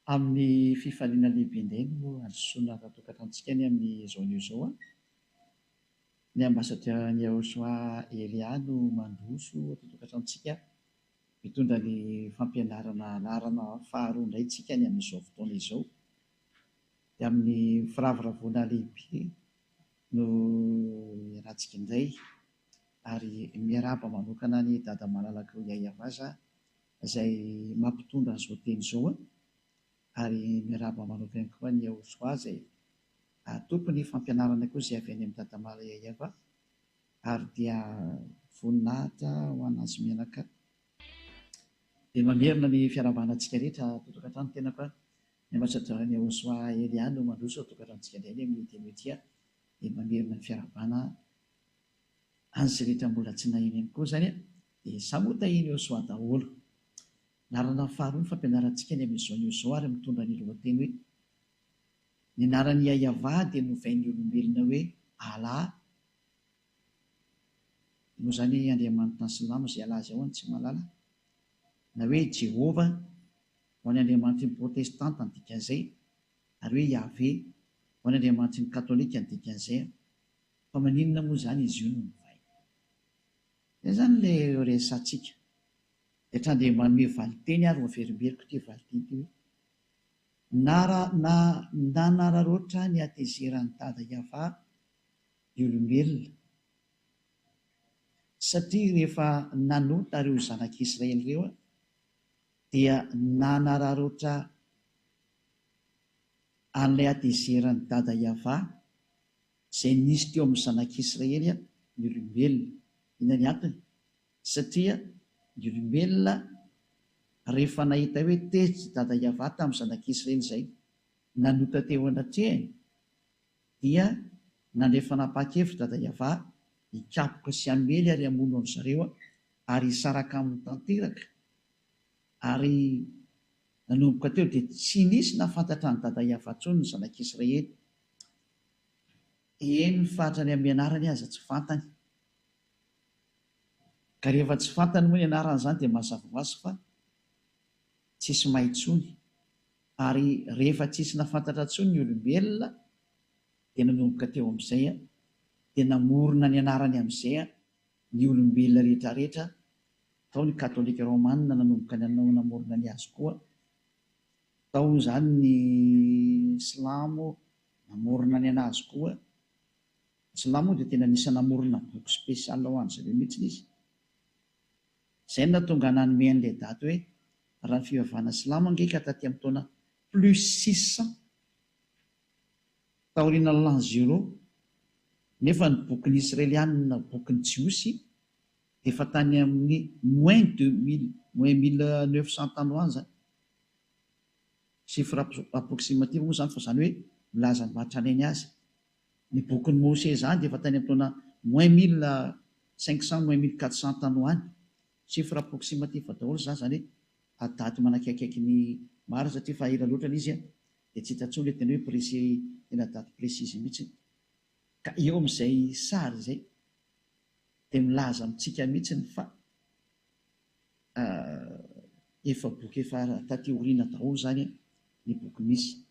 Amin'ny fifaliana lehibe indray no handrosoana ato an-tokantranontsika anie amin'izao anio izao an! Ny Ambassadeur Yehoshua Elia no mandroso ato an-tokantranontsika mitondra ny fampianarana laharana faharoa indray tsika ny amin'izao fotoana izao. Dia amin'ny firavoravoana lehibe no iarahantsika indray ary miarahaba manokana an'i Dada malalako Yayavaza izay mampitondra an'izao teny izao ary miarahaba manokana ihany koa an'i Yahosoa izay tompon'ny fampianarana koa izay avy any amin'i Dada Malala Yayava ary dia voninahitra ho an'azy mianaka. Dia mamerina ny fiarahabana antsika rehetra ato an-tokantrano tenako a, ny ambasadaoran'i Yahosoa Elia no mandroso ao an-tokantranontsika indray anie amin'ity anio ity a, dia mamerina ny fiarahabana Azy rehetra mbola tsy naheno ihany koa izany dia samy ho tahian'i Yehosua daholo. Laharana faharoa ny fampianarantsika ny amin'izao anio izao ary mitondra ny lohateny hoe Ny anaran'i Yaiavah dia novain'ny olombelona hoe Allah, moa izany Andriamanitra ny silamo izay Allah izay ho'a no tsy mahalala, na hoe Jehovah ho an'ny Andriamanitry ny protestanta ny dikan'izay, ary hoe Yahveh ho an'ny Andriamanitry ny katolika ny dikan'izay. Fa maninona moa izany izy io no novaina? Izay izany ilay resatsika. Dia hatrany dia manome valinteny ary ho averimberiko ity valinteny ity hoe, Nara na nanararaotra ny hatezeran'i Dada Yavah ny olombelona, satria rehefa nanota ireo zanak'Israely ireo dia nanararaotra an'ilay hatezeran'i Dada Yavah izay nisy teo amin'ny zanak'Israely ny olombelona. Inona ny antony? Satria ny olombelona rehefa nahita hoe tezitra i Dada Yavah tamin'ny zanak'Israely izay nanota teo anatrehany, dia nandray fanapahan-kevitra Dada Yavah hikapoka sy hamely ary hamono an-dry zareo ary hisaraka aminy tanteraka. Ary nanomboka teo dia tsy nisy nahafantatra an'i Dada Yavah intsony ny zanak'Israely. Eny fa hatrany amin'ny anarany aza tsy fantany. Ka rehefa tsy fantany moa ny anarany izany dia mazava ho azy fa tsisy mahay intsony. Ary rehefa tsisy nahafantatra intsony ny olombelona dia nanomboka teo amin'izay dia namorona ny anarany amin'izay ny olombelona rehetra rehetra, tao ny katolika romana nanomboka nanao namorona ny azy koa, tao izany ny silamo Namorona ny anazy koa. Ny silamo moa dia tena anisan'ny namorona boky spécial ho an-dry zareo mihitsy izy. Izay no nahatonga ahy nanome an'ilay daty hoe raha ny fivavahana silamo ange ka taty amin'ny taona plus 600 taorian'ny l'an zéro, nefa ny bokin'ny israelianina, bokin'ny jiosy dia efa tany amin'ny moins 2000, moins 1900 tany ho any izany. Chiffre approximatif moa izany fa izany hoe milaza ny maha tranainy azy. Ny bokin'i Mose izany dia efa tany amin'ny taona moins 1500 moins 1400 tany ho any. Chiffre approximatif daholo izany, izany hoe daty manakaikaiky ny marina satria efa ela loatra ilay izy dia tsy hita intsony ilay tena hoe précis, tena daty précise mihitsy. Ka eo amin'izay sary izay dia milaza amintsika mihitsy fa Efa boky efa taty aoriana daholo izany ny boky misy.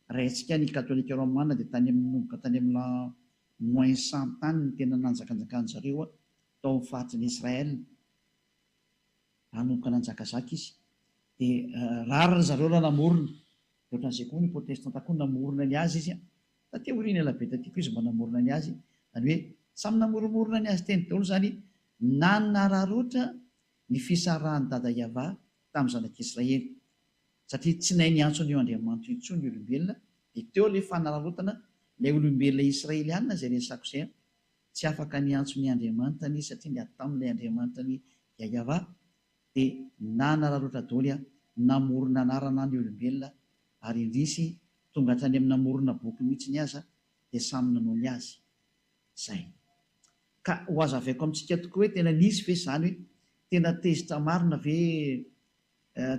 Raha ny katolika romana dia tany amin'ny nanomboka tany amin'ny l'an moins 100 tany no tena nanjakanjakan-dry zareo tao amin'ny faritry ny Israël. Nanomboka nanjakazaka izy. Dia rariny ry zareo raha namorona. Dia ohatran'izay koa ny protestanta koa namorona ny azy izy. Taty aoriana ela be taty koa izy mba namorona ny azy. Izany hoe samy namoromorona ny azy teny daholo izany nanararaotra ny fisarahan'i Dada Yavah tamin'ny zanak'Israely. Satria tsy nahay niantso an'io Andriamanitra io intsony ny olombelona, dia teo ilay fanararaotana ilay olombelona israelianina izay resako izay, tsy afaka niantso ny Andriamanitany izy satria niady tamin'ilay Andriamanitrany Yavah, dia nanararaotra daholo namorona anarana ny olombelona ary indrisy tonga hatrany amin'ny namorona boky mihitsiny aza dia samy nanao ny azy. Zay. Ka ho hazavaiko amintsika tokoa hoe tena nisy ve izany hoe tena tezitra marina ve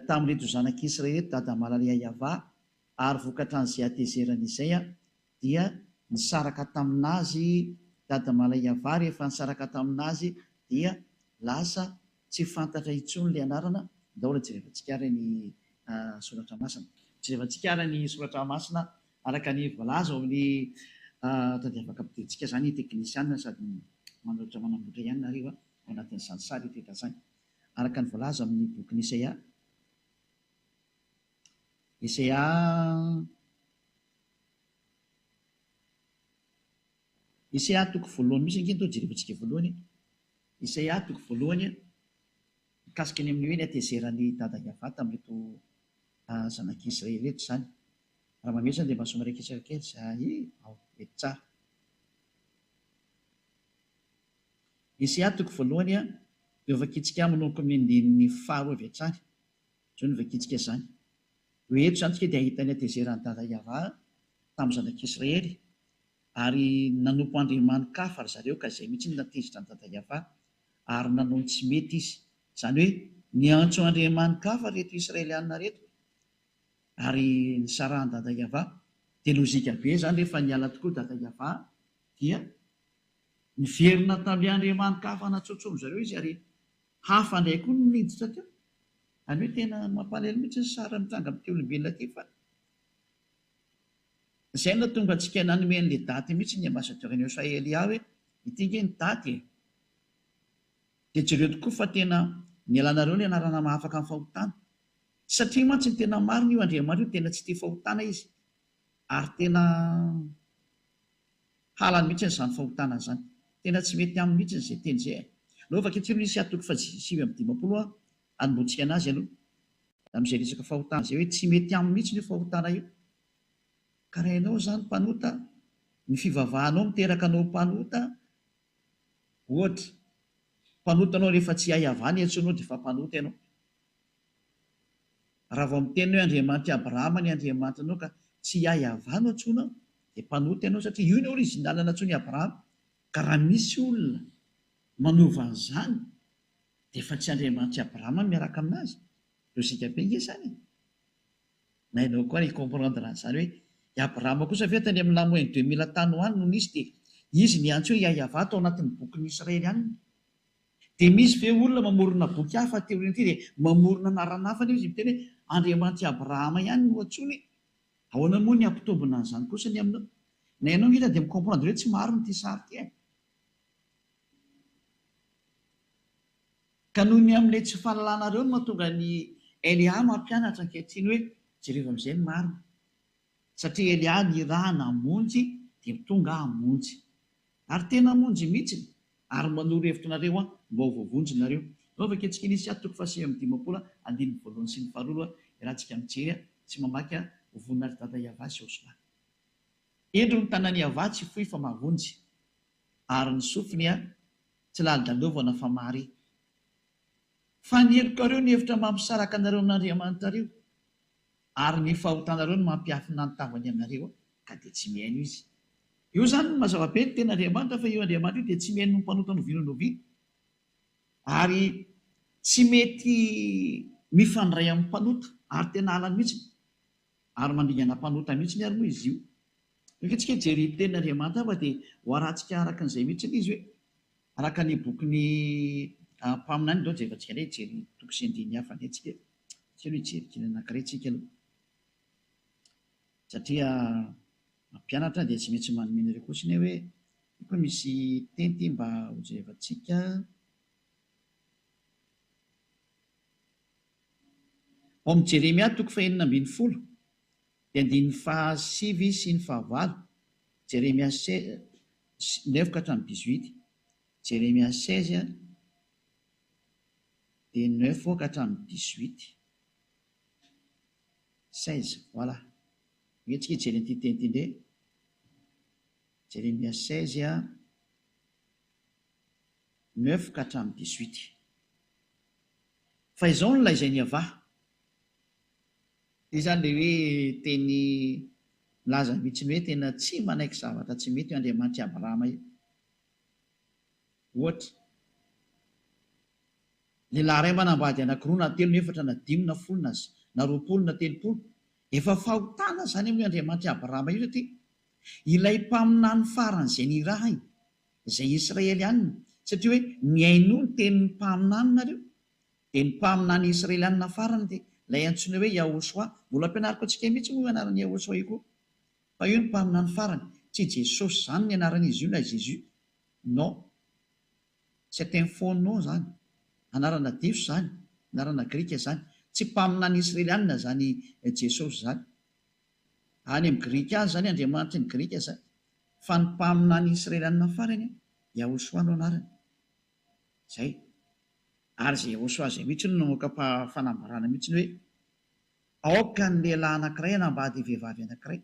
tamin'ireto zanak'Israely ireto Dada Malala Yayavah ary vokatran'izay hatezerany izay dia nisaraka tamin'azy Dada Malala Yavah rehefa nisaraka tamin'azy dia lasa tsy fantatra intsony ilay anarana, ndao raha jerevantsika ary ny soratra masina. Jerevantsika ary ny soratra masina araka ny voalaza ao amin'ny tadiavaka ampidirintsika izany teknisiana sady manoratra manamboatra ihany nareo ao anatin'izany sary ity izany. Araka ny voalaza amin'ny bokin'i Isaia. Isaia Isaia toko voalohany mihitsy ange no jerevantsika voalohany e. Isaia toko voalohany mikasika ny amin'ny hoe ny hatezeran'i Dada Yavah tamin'ireto zanak'i Israely ireto izany. Raha mamehy izany dia mba somary akisaka kely izay ao, mety tsara. Isaia toko voalohany dia hovakintsika manomboka amin'ny andininy faharoa avy hatrany. Izao no vakintsika izany. Hoe eto izany isika dia hahita ny hatezeran'i Dada Yavah tamin'ny zanak'Israely ary nanompo andriamani-kafa ry zareo ka izay mihitsy no nahatezitra an'i Dada Yavah ary nanao ny tsy mety izy. Izany hoe niantso andriamani-kafa ireto Israelianina ireto ary nisarahan'i Dada Yavah. Dia lojika be izany rehefa niala tokoa Dada Yavah dia niverina tamin'ilay andriamani-kafa natsotsomin-dry zareo izy ary hafa indray koa no niditra teo. Izany hoe tena mampalahelo mihitsy ny sary mitranga amin'ity olombelona ity fa izay no nahatonga antsika nanome an'ilay daty mihitsy ny ambassadeur an'i Elia hoe ity ange ny daty e! Dia jereo tokoa fa tena nialanareo ny anarana mahafaka ny fahotana. Satria mantsy ny tena marina io Andriamanitra io tena tsy tia fahotana izy ary tena Halany mihitsy izany fahotana izany. Tena tsy mety aminy mihitsy izay teny izay e. Aleo vaky ity aloha Isaia toko faha 59 a, anombohantsika anazy aloha. Amin'izay resaka fahotana izay hoe tsy mety aminy mihitsy io fahotana io. Ka raha ianao izany mpanota, ny fivavahanao miteraka anao ho mpanota, ohatra, mpanota ianao rehefa tsy hay avy any iantsoanao dia efa mpanota ianao. Raha vao miteny hoe Andriamanitr'i Abrahama ny Andriamanitranao ka tsy i Yavah no antsoinao dia mpanota ianao satria io ny original nantsoin'i Abrahama ka raha misy olona manova an'izany dia efa tsy Andriamanitr'i Abrahama no miaraka aminazy. Logique be nge izany e! Na ianao koa ary hi-comprendre an'izany hoe i Abrahama kosa ve tany amin'ny l'an moins 2000 tany ho any no nisy dia izy niantso hoe Yavah tao anatin'ny bokin'ny Israelianina. Dia misy ve olona mamorona boky hafa aty aoriana aty dia mamorona anarana hafa nefa izy miteny hoe Andriamanitr'i Abrahama ihany no antsoiny e? Ahoana moa ny hampitombina an'izany kosa ny aminao? Na ianao ngita dia mi-comprendre hoe tsy marina ity sary ity e! Ka noho ny amin'ilay tsy fahalalanareo no mahatonga an'i Elia mampianatra ankehitriny hoe jerevo amin'izay ny marina. Satria Elia nirahana hamonjy dia tonga hamonjy. Ary tena hamonjy mihitsiny, ary manoro hevitra anareo aho mba ho voavonjy nareo. Anaovako hetsika ny Isaia toko faha-59 andininy voalohany sy ny faharoa aloha iarahantsika mijery sy mamaky ho voninahitr'i Dada Yavah sy Osman. Indro ny tanan'i Yavah tsy fohy fa mahavonjy, ary ny sofiny tsy lalodalovana fa mahare. Fa ny helokareo no hevitra mampisaraka anareo amin'Andriamanitrareo, ary ny fahotanareo no mampiafina ny tavany aminareo, ka dia tsy mihaino Izy. Io izany no mazava be ny tena Andriamanitra fa io Andriamanitra io dia tsy mihaino ny mpanota n'oviana n'oviana ary tsy mety mifandray amin'ny mpanota ary tena halany mihitsy ary mandringana mpanota mihitsy ary moa izy io. Rehefa isika hijery ny tenin'Andriamanitra hafa dia ho arahantsika araka an'izay mihitsy ilay izy hoe araka ny bokin'ny mpaminany ndao jerevantsika indray hijery toko sy andininy hafa indray tsika. Tsy aloha hijery kely anankiray tsika aloha satria mampianatra dia tsy maintsy manome anareo kosa anie hoe ity koa misy teny ity mba ho jerevantsika. Ao amin'ny Jeremia toko fahenina ambin'ny folo dia andininy fahasivy sy ny fahavalo, Jeremia neuf ka hatramin'ny dix-huit, Jeremia 16 dia neuf ka hatramin'ny 18. 16, voilà. Andeha tsika hijery an'ity teny ity indray. Jeremia 16, neuf ka hatramin'ny 18. Fa izao no lazain'i Yavah. Ity izany ilay hoe teny milaza mihitsy ny hoe tena tsy manaiky zavatra tsy mety io Andriamanitr'i Abrahama io. Ohatra, lehilahy iray manambady anankiroa na telo na efatra na dimy na folo na na 20 na 30, efa fahotana izany amin'io Andriamanitr'i Abrahama io satria ilay mpaminany farany izay nirahiny, izay Israelianina, satria hoe mihainoa ny tenin'ny mpaminany nareo, dia ny mpaminany Israelianina farany dia. Ilay antsoina hoe Yahoshuah. Mbola ampianariko antsika mihitsy moa io anaran'i Yahoshuah io koa. Fa io no mpaminany farany. Tsy Jesosy izany ny anaran'izy io na Jésus. Non. C'est un faux nom izany. Anarana diso izany. Anarana grika izany. Tsy mpaminany israelianina izany Jesosy izany. Any amin'ny grika any izany Andriamanitry ny grika izany. Fa ny mpaminany israelianina farany, Yahoshuah no anarany. Izay. Ary izay Yahoshuah izay mihitsy no namoaka fanambarana mihitsy hoe, Aoka ny lehilahy anankiray hanambady vehivavy anankiray,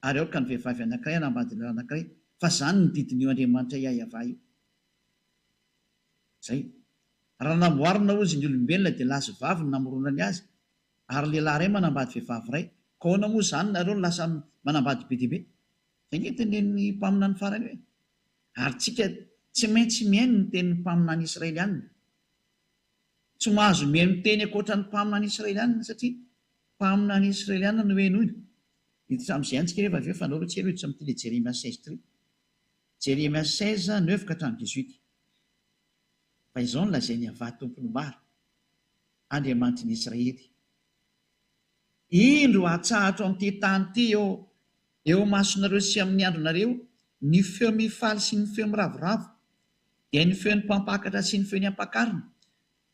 ary aoka ny vehivavy anankiray hanambady lehilahy anankiray, fa izany no didin'io Andriamanitra Yahweh io. Izay. Raha namboarina hozy ny olombelona dia lahy sy vavy no namoronany azy, ary lehilahy iray manambady vehivavy iray, ka ahoana moa izany nareo no lasa manambady be dia be? Izay ange tenenin'ny mpaminany farany io e! Ary tsika tsy maintsy mihaino ny tenin'ny mpaminany israelianina. Tsy mahazo mihaino teny ankoatra ny mpaminany israelianina satria mpaminany israelianina no henoina. Hiditra amin'izay ihany tsika rehefa avy eo fa andao aloha tsika aloha hiditra amin'ity le Jeremia 16 ity. Jeremia 16, neuf ka hatramin'ny dix-huit. Fa izao no lazain'i Yavah Tompon'ny maro, Andriamanitry ny Israely, Indro hatsahatro amin'ity tany ity eo eo imasonareo sy amin'ny andronareo ny feo mifaly sy ny feo miravoravo, dia ny feon'ny mpampakatra sy ny feon'ny ampakarina.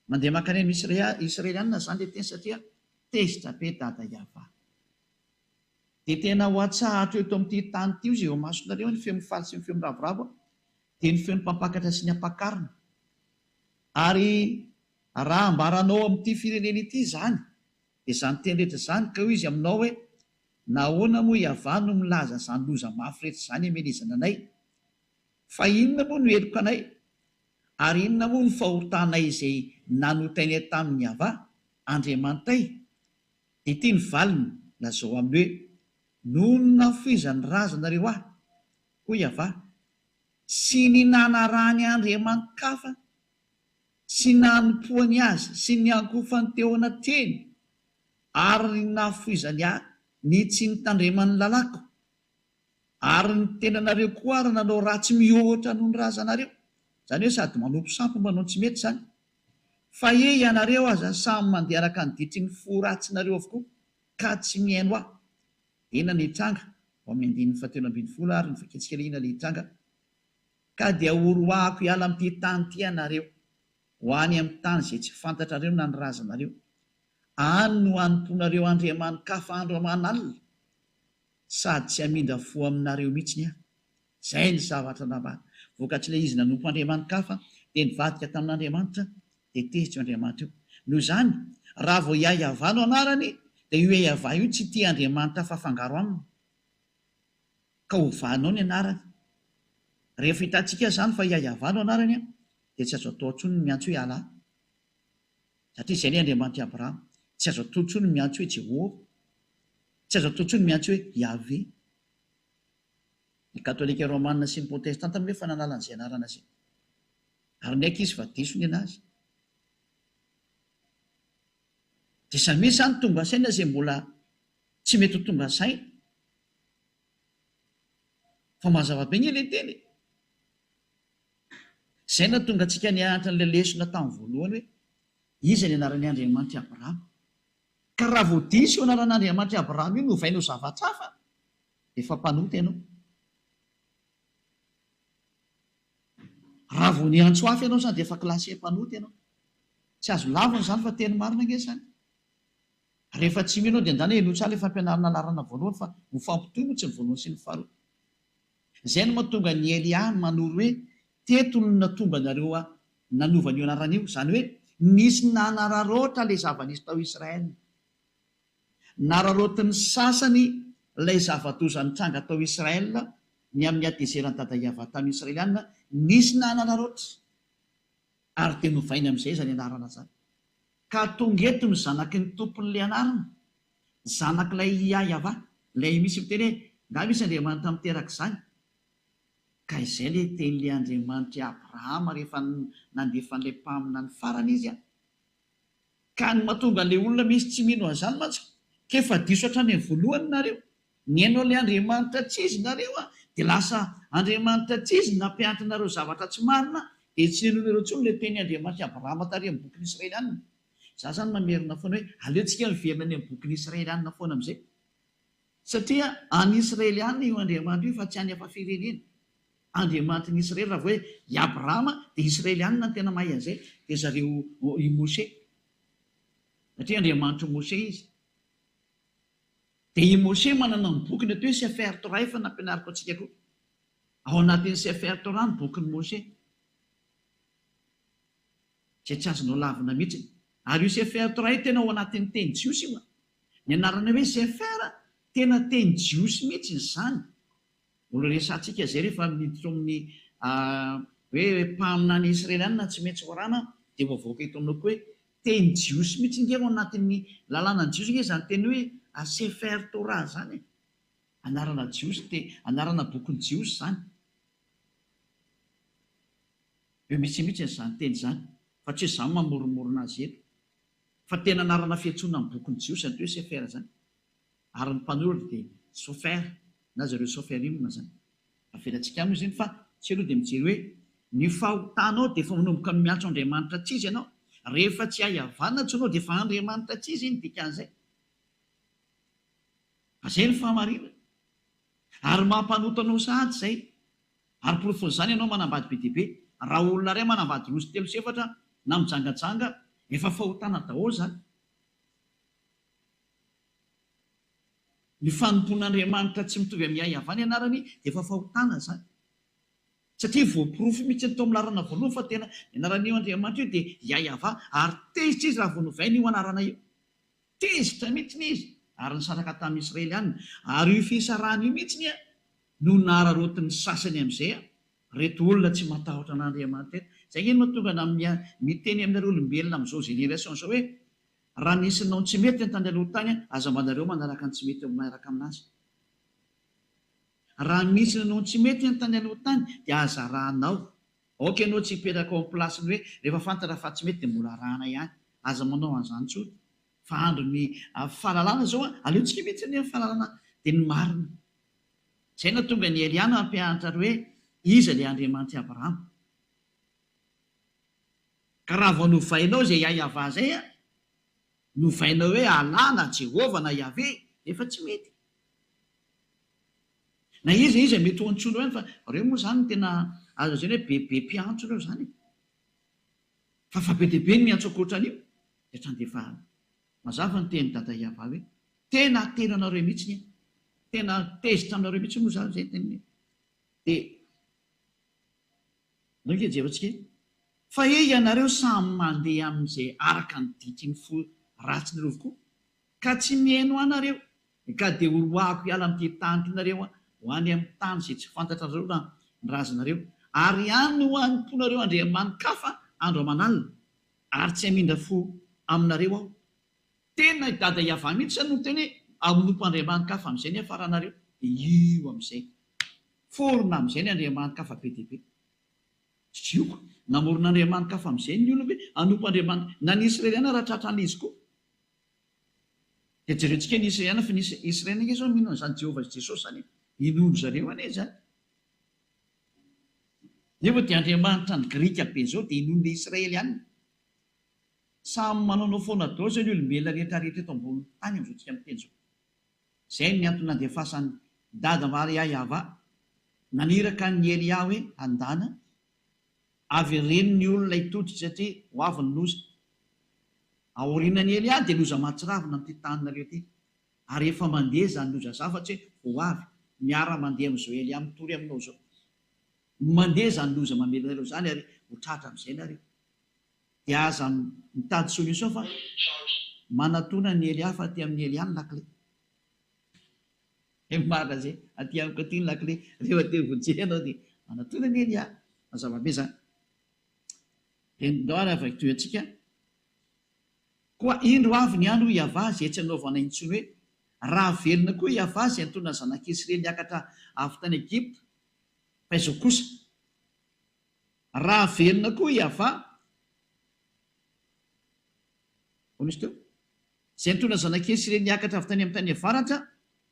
Mandeha mankany amin'ny Israelianina izany ilay teny satria tezitra be Dada Yavah. Dia tena ho atsahatro eto amin'ity tany ity hozy eo imasonareo ny feo mifaly sy ny feo miravoravo, dia ny feon'ny mpampakatra sy ny ampakarina. Ary raha ambaranao amin'ity firenena ity izany, dia izany teny rehetra izany, ka hoy izy aminao hoe, Nahoana moa Yavah no milaza izany loza mafy rehetra izany hamelezana anay? Fa inona moa no helokanay? Ary inona moa no fahotanay izay nanotainay tamin'i Yavah, Andriamanitay? Dia ity ny valiny, lazao aminy hoe, Noho ny nafoizan'ny razanareo ahy, hoy Yavah, sy ny nanarahany andriamani-kafa, sy nanompoany azy, sy niankofany teo anatrehiny, ary ny nahafoizany ahy ny tsy nitandremany ny lalàko, ary ny tenanareo koa ary nanao ratsy mihoatra noho ny razanareo, izany hoe sady manompo sampy manao ny tsy mety izany, fa he ianareo aza samy mandeha araka ny ditry ny fo ratsinareo avokoa, ka tsy mihaino ahy. Inona no hitranga? Ao amin'ny andininy fahatelo ambin'ny folo ary ny vakintsika ilay inona ilay hitranga? Ka dia horoahako hiala amin'ity tany ity ianareo, ho any amin'ny tany izay tsy fantatrareo na ny razanareo. Any no hanompoanareo andriamani-kafa andro aman'alina, sady tsy hamindra fo aminareo mihitsy aho. Izay ny zavatra nambara. Vokatr'ilay izy nanompo andriamani-kafa, dia nivadika tamin'Andriamanitra, dia tezitra io Andriamanitra io. Noho izany, raha vao Yahweh no anarany, dia io Yahweh io tsy tia andriamanitra hafa afangaro aminy. Ka ovanao ny anarany. Rehefa hitantsika izany fa Yahweh no anarany, dia tsy azo atao intsony ny miantso hoe Allah. Satria izay ilay Andriamanitr'i Abrahama. Tsy azo atao intsony ny miantso hoe Jehovah. Tsy azo atao intsony ny miantso hoe Yahweh. Ny Katolika Romana sy ny Protestanta moa efa nanala an'izay anarana izay. Ary niaiky izy fa diso ny an'azy. Dia samia izany tonga saina izay mbola tsy mety ho tonga saina. Fa mazava be anie ilay teny e. Izay nahatonga antsika nianatra an'ilay lesona tamin'ny voalohany hoe, Iza ny anaran'ny Andriamanitr'i Abrahama? Ka raha vao diso io anaran'Andriamanitr'i Abrahama io novaina ho zavatra hafa, dia efa mpanota ianao. Raha vao niantso hafa ianao izany dia efa classé mpanota ianao. Tsy azo lavina izany fa teny marina ange izany. Rehefa tsy mino ianao dia ndana henoy tsara ilay fampianarana laharana voalohany fa mifampitohy moa tsy ny voalohany sy ny faharoa. Izay no mahatonga an'i Elia manoro hoe teto no nahatonga anareo nanova an'io anarana io. Izany hoe nisy nanararaotra ilay zava-nisy tao Israel. Nararaotin'ny sasany ilay zava-doza nitranga tao Israel ny amin'ny hatezeran'i Dada Yavah tamin'ny Israeliana, nisy nanararaotra ary dia novainy amin'izay izany anarana izany. Ka tonga eto ny zanaky ny tompon'ilay anarana, zanak'ilay Yavah, ilay misy miteny hoe, Nga misy Andriamanitra miteraka izany? Ka izay ilay tenin'ilay Andriamanitr'i Abrahama rehefa nandefa an'ilay mpaminany farany izy an! Ka ny mahatonga an'ilay olona misy tsy mino an'izany mantsy k'efa diso hatrany amin'ny voalohany nareo, nihaino an'ilay Andriamanitra tsy izy nareo an, dia lasa Andriamanitra tsy izy nampianatra anareo zavatra tsy marina, dia tsy ninoanareo intsony ilay tenin'i Andriamanitr'i Abrahama tary amin'ny bokin'ny Israelianina. Za zany mamerina foana hoe aleo tsika miverina any amin'ny bokin'ny Israelianina foana amin'izay. Satria any Israelianina io Andriamanitra io fa tsy any hafa firenena. Andriamanitry ny Israely raha vao hoe i Abrahama dia Israelianina no tena mahay an'izay dia zareo i Moshe. Satria Andriamanitr'i Moshe izy. Dia i Moshe manana ny bokiny atao hoe Sefer Torah efa nampianariko antsika koa. Ao anatin'ny Sefer Torah ny bokin'i Moshe. Izay tsy azonao lavina mihitsy. Ary io Sefer Torah io tena ao anatin'ny teny jiosy io an. Ny anarana hoe Sefer tena teny jiosy mihitsy izany. Mbola resahantsika izay rehefa miditra ao amin'ny hoe mpaminany israelianina tsy maintsy horana dia ho avoaka eto aminao koa hoe teny jiosy mihitsy nge ao anatin'ny lalànan'ny jiosy nge izany teny hoe Sefer Torah izany e. Anarana jiosy te anarana bokin'ny jiosy izany. Eo mihitsy mihitsy izany teny izany fa tsy hoe izaho mamoromorona azy eto. Fa tena anarana fiantsoana ny bokin'ny jiosy izany hoe Sefer izany. Ary ny mpanoratra dia Sofer na zareo Soferim izany. Avelantsika any moa izy iny fa tsy aloha dia mijery hoe ny fahotanao dia efa manomboka miantso Andriamanitra tsy izy ianao. Rehefa tsy hay havanana intsony ianao dia efa Andriamanitra tsy izy iny dikan'izay. Fa izay ny fahamarinana. Ary mampanota anao sahady izay. Ary porofon'izany ianao manambady be dia be. Raha olona iray manambady roa sy telo sy efatra na mijangajanga, efa fahotana daholo izany. Ny fanompoan'Andriamanitra tsy mitovy amin'ny ahy avy any anarany dia efa fahotana izany. Satria voaporofo mihitsy tao amin'ny laharana voalohany fa tena ny anaran'io Andriamanitra io dia Yaiavah ary tezitra izy raha vao novainy io anarana io. Tezitra mihitsy izy ary nisaraka tamin'ny Israeliana. Ary io fisarahana io mihitsy no nararaotin'ny sasany amin'izay reto olona tsy matahotra an'Andriamanitra ireto. Izay ange no mahatonga ana miteny aminareo olombelona amin'izao génération izao hoe Raha nisy nanao ny tsy mety ny tany aloha tany, aza mba nareo manaraka ny tsy mety eo miaraka aminazy. Raha misy nanao ny tsy mety ny tany aloha tany dia aza arahanao. Aoka ianao tsy hipetraka ao amin'ny place-ny hoe rehefa fantatra fa tsy mety dia mbola arahana ihany. Aza manao an'izany intsony. Fa andron'ny fahalalana izao an, aleontsika mihitsy anie ny fahalalana dia ny marina. Izay no nahatonga an'i Elia nampianatra hoe iza ilay Andriamanitr'i Abrahama. Ka raha vao novainao izay Yayavah izay an, novainao hoe Allah na Jehovah na Yahveh, efa tsy mety. Na iza iza mety ho antsoinao ihany fa ireo moa izany no tena azo lazaina hoe be be mpiantso ireo izany e. Fa fa be dia be ny miantso ankoatran'io dia hatrany dia efa mazava ny tenin'i Dada Yavah hoe tena tena anareo mihitsy ny tena tezitra aminareo mihitsy moa izany izay teniny dia Ndao ange jerentsika e! Fa he ianareo samy mandeha amin'izay araka ny diky ny fo ratsinareo avokoa, ka tsy mihaino anareo, ka dia horoahako hiala amin'ity tany ity nareo ho any amin'ny tany izay tsy fantatrareo na ny razanareo, ary any no hanompoanareo andriamani-kafa andro aman'alina, ary tsy hamindra fo aminareo aho. Tena i Dada Yavah mihitsy izany no niteny hoe hanompo andriamani-kafa amin'izay ny hiafaranareo, dia io amin'izay. Forona amin'izay ny andriamani-kafa be dia be. Jioko, namorona andriamani-kafa amin'izay ny olona hoe hanompo andriamani-, na ny Israeliana raha tratran'izy koa. Dia jerentsika ny Israeliana fa ny Israeliana ange izao mino an'izany Jehovah sy Jesosy izany e. Inoan-dry zareo anie izany. Nefa dia andriamanitra ny Grika be izao dia inoan'ilay Israeliana. Samy manaonao foana daholo izao ny olombelona rehetra rehetra eto ambonin'ny tany amin'izao tsika miteny izao. Izay ny antony nandefasan'i Dada Maria Yava naniraka an'i Elia hoe andana avereno ny olona hitodika satria ho avy ny loza. Aorianan'i Elia dia loza mahatsiravina amin'ity taninareo ity. Ary efa mandeha izany loza izany fa tsy hoe vao avy, miara mandeha amin'izao Elia mitory aminao izao. Mandeha izany loza mamely anareo izany ary ho tratra amin'izay nareo. Dia aza mitady solution fa manatona an'i Elia fa aty amin'i Elia ny lakile. He marina zay, aty amiko aty ny lakile, rehefa te ho ianao dia manatona an'i Elia. Mazava be zany. Dia ndao ary avy tohiantsika. Koa indro avy ny andro hoy Yavah izay tsy hanaovana intsony hoe, Raha velona koa Yavah izay nitondra ny zanak'Israely niakatra avy tany Egypta, fa izao kosa, Raha velona koa i Yavah, hoy izy teo, izay nitondra zanak'i Isiraely niakatra avy tany amin'ny tany avaratra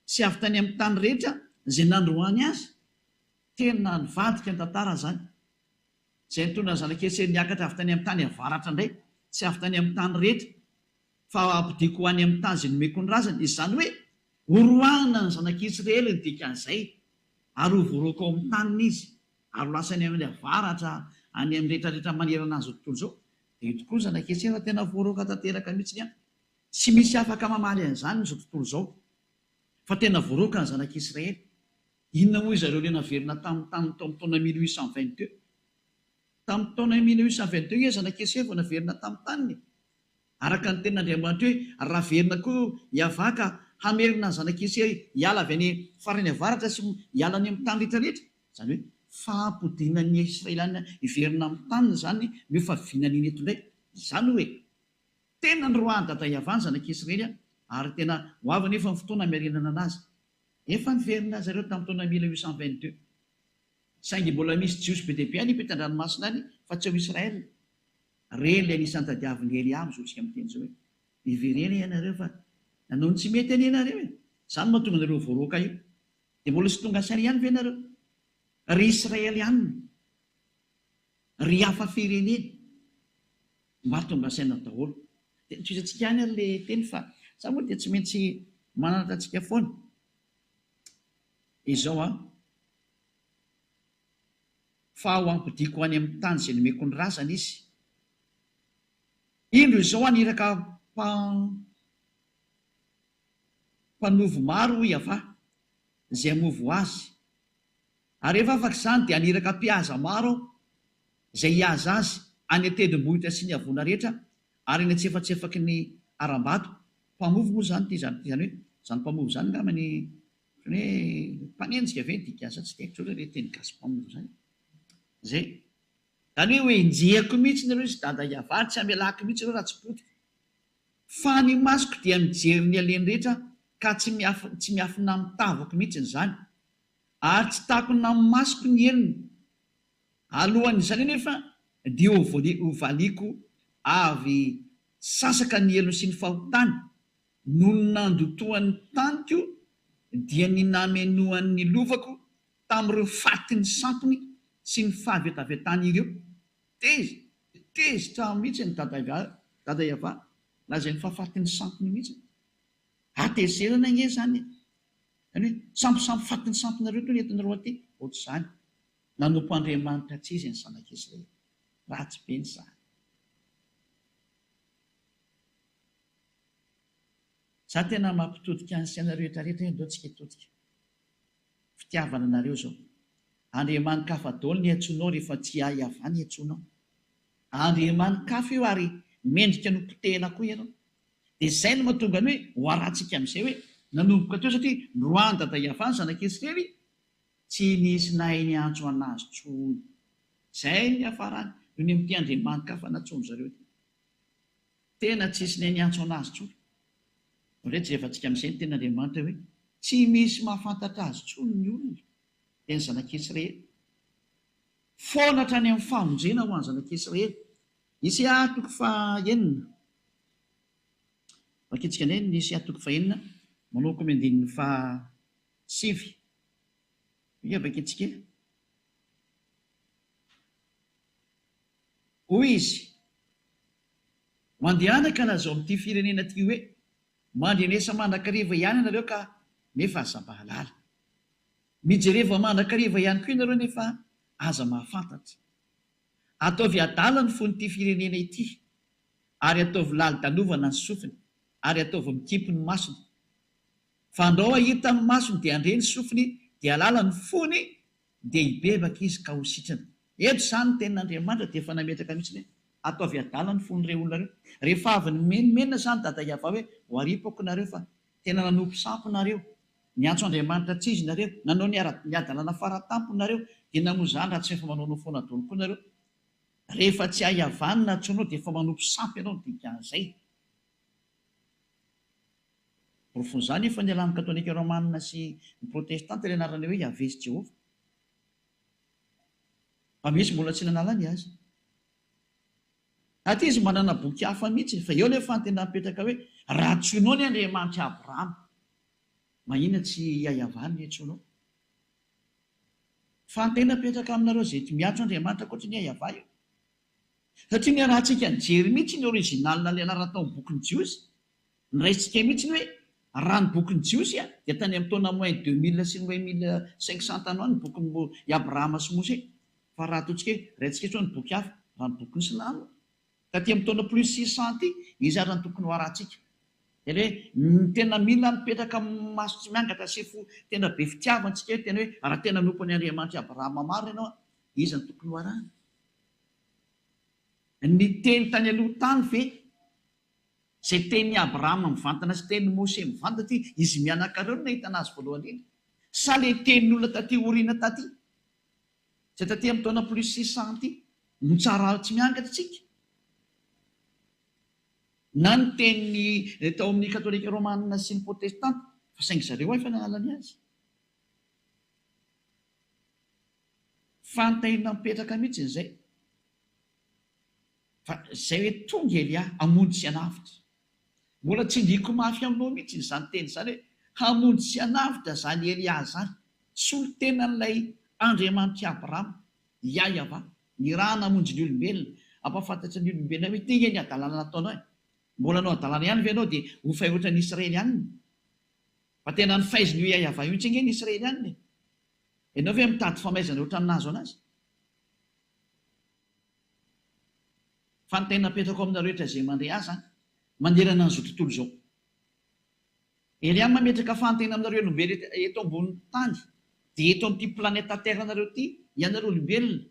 sy avy tany amin'ny tany rehetra izay nandroahany azy, tena nivadika ny tantara izany, izay nitondra ny zanak'i Isiraely niakatra avy tany amin'ny tany avaratra indray sy avy tany amin'ny tany rehetra. Fa hampodiako ho any amin'ny tany izay nomeko ny razany. Izany hoe, horoahina ny zanak'Israely ny dikan'izay, ary ho voaroaka ao amin'ny taniny izy, ary ho lasa any amin'ny avaratra, any amin'ny rehetrarehetra manerana an'izao tontolo izao. Dia io tokoa ny zanak'Israely fa tena voaroaka tanteraka mihitsy an! Tsy misy afaka mamaly an'izany izao tontolo izao, fa tena voaroaka ny zanak'Israely. Inona moa izareo ilay naverina tamin'ny taniny tao amin'ny taona 1822? Tamin'ny taona 1822 nge zanak'i Eseo vao naverina tamin'ny taniny e! Araka ny tenin'Andriamanitra hoe, Raha verina koa Iavah ka hamerina ny zanak'i Eseo hiala avy any farany avaratra sy hiala any amin'ny tany rehetrarehetra. Izany hoe fampodiana ny Israeliana hiverina amin'ny taniny izany no efa vinaniny eto indray. Izany hoe tena noroahan'i Dada Iavah ny zanak'i Israely ary tena ho avy anefa ny fotoana hamerenana anazy. Efa niverina zareo tamin'ny taona 1822. Saingy mbola misy Jiosy be dia be any ampitan-dranomasina any fa tsy ao Israel. Reny ilay anisan'ny tadiavin'i Elia amin'izao tsika miteny izao hoe, Miverena ianareo fa nanao ny tsy mety anie ianareo e! Izany no mahatonga anareo voaroaka io. Dia mbola tsy tonga saina ihany ve ianareo? Ry Israelianina, ry hafa firenena, mba tonga saina daholo. Dia tohizantsika ihany ary ilay teny fa za moa dia tsy maintsy mananatra antsika foana. Izao an. Fa ho ampodiako any amin'ny tany izay nomeko ny razany izy. Indro izao haniraka mpanovo maro, hoy Yavah, izay hamovo azy. Ary rehefa afaka izany dia haniraka mpihaza maro aho, izay hihaza azy any an-tendrombohitra sy ny havoana rehetra ary any an-tsefatsefaky ny harambato. Mpamovo moa izany ity izany hoe izany mpamovo izany angamba ny Ohatran'ny hoe mpanenjika ve ny dikan'izany? Tsy dia haiko intsony ilay teny gasy mpamono izany. Izay. Izany hoe hoenjehiko mihitsy nareo izy dada Yavah, tsy hamelako mihitsy nareo raha tsy potika. Fa ny masoko dia mijery ny aleny rehetra ka tsy tsy miafina amin'ny tavako mihitsy izany. Ary tsy takona amin'ny masoko ny helony. Alohan'izany anefa dia hovaliako avy sasaka ny helony sy ny fahotany Noho ny nandotoan'ny taniko dia ny namenoany ny lovako tamin'ireo fatin'ny sampiny sy ny fahavetavetany ireo. Tezitra, tezitra mihitsy ny Dada Yavah, lazainy fa fatin'ny sampiny mihitsy. Hatezerana ange izany e! Izany hoe sampisampy fatin'ny sampinareo toa ny entinareo aty, ohatr'izany. Nanompo Andriamanitra tsy izy ny zanak'Israely. Ratsy be ny zany. Za tena mampitodika ny saina rehetra rehetra hoe ndao tsika hitodika. Fitiavana anareo zao. Andriamani-kafa daholo ny iantsoanao rehefa tsy ahy Yavah ny iantsoanao. Andriamani-kafa io ary mendrika ny ho potehina koa ianao. Dia izay no mahatonga ny hoe ho arahantsika amin'izay hoe nanomboka teo satria noroahan'i Dada Yavah ny zanak'Israely tsy nisy nahay niantso an'azy tsony. Izay no niafarany noho ny amin'ity Andriamani-kafa nantsoin-dry zareo ity. Tena tsisy ne niantso anazy tsony. Ndray jerevantsika amizay ny tenin'Andriamanitra hoe tsy misy mahafantatra azy tsony ny olona dia ny zanak'Israely. Foana hatrany amin'ny famonjena ho an'ny zanak'Israely. Isaia toko faha enina. Vakintsika indray ny Isaia toko faha enina manomboka amin'ny andininy faha sivy. Io vakintsika e. Hoy izy, Mandehana ka lazao amin'ity firenena ity hoe, Mandrenesa mandrakariva ihany ianareo ka nefa aza mahalala. Mijereva mandrakariva ihany koa ianareo nefa aza mahafantatra. Ataovy adala ny fon'ity firenena ity, ary ataovy lali-dalovana ny sofiny, ary ataovy mikimpy ny masony. Fa andrao hahita ny masony dia handre ny sofiny dia hahalala ny fony dia hibebaka izy ka ho sitrana. Eto izany ny tenin'Andriamanitra dia efa nametraka mihitsy hoe ataovy adala ny fon'ireo olona ireo. Rehefa avy nimenomenona izany Dada Yavah hoe ho aripako nareo fa tena nanompo sampy nareo, niantso Andriamanitra tsy izy nareo, nanao ny ny hadalana faratampony nareo, dia namoa izany raha tsy efa manaonao foana daholo koa nareo. Rehefa tsy hay Yavah ny nantsoinao dia efa manompo sampy ianao ny dikan'izay. Porofon'izany efa nialan'ny Katolika Romana sy ny Protestanta ilay anarana hoe Yaveh sy Jehovah. Fa misy mbola tsy nanala ny azy. Aty izy manana boky hafa mihitsy, fa eo ilay fantena mipetraka hoe raha antsoinao ny Andriamanitr'i Abrahama, mahina tsy hiahiavany ny antsoinao. Fantena apetraka aminareo izay miantso Andriamanitra ankoatry ny Yavah io. Satria niarahantsika nijery mihitsy ny original ilay anarana tao amin'ny bokin'ny Jiosy. Ny raisitsika mihitsy ny hoe raha ny bokin'ny Jiosy dia tany amin'ny taona moins 2000 sy ny moins 1500 tany ho any ny bokin'i i Abrahama sy Mosè. Fa raha ataontsika hoe raintsika izao ny boky hafa, raha ny bokin'ny Silamo, taty amin'ny taona plus 600 aty, iza ary no tokony ho arahantsika? Tena hoe ny tena mila mipetraka maso tsy miangatra sy fo tena be fitiavana tsika hoe tena hoe raha tena nompo an'i Andriamanitr'i Abrahama marina ianao, iza no tokony ho arahana? Ny teny tany aloha tany ve izay tenin'i Abrahama mivantana sy tenin'i Mose mivantana ity izy mianaka ireo no nahitana azy voalohany indrindra? Sa le tenin'olona taty aoriana taty izay taty amin'ny taona plus 600 ity no tsara tsy miangatra tsika? Na ny tenin'ny tao amin'ny katolika romana sy ny protestanta fa saingy zareo efa nahalany azy. Fanontaniana mipetraka mihitsy izay. Fa izay hoe tonga Elia hamonjy sy hanavotra. Mbola tsindriako mafy aminao mihitsy izany teny izany hoe hamonjy sy hanavotra izany Elia izany. Solontenan'ilay Andriamanitr'i Abrahama, Yahweh, nirahana hamonjy ny olombelona, hampahafantatra ny olombelona hoe ity ange ny hadalana nataonao e. Mbola hanao hadalana ihany ve ianao dia ho fay ohatran'ny Israelianina? Fa tena nifaizin'io Yahweh io mihitsy ange ny Israelianina e. Ianao ve mitady famaizana ohatran'ny nahazo anazy? Fa ny tena apetrako aminareo rehetra izay mandre ahy izany, manerana an'izao tontolo izao. Elia mametraka fahantena aminareo olombelona eto ambonin'ny tany, dia eto amin'ity planète terre nareo ity, ianareo olombelona,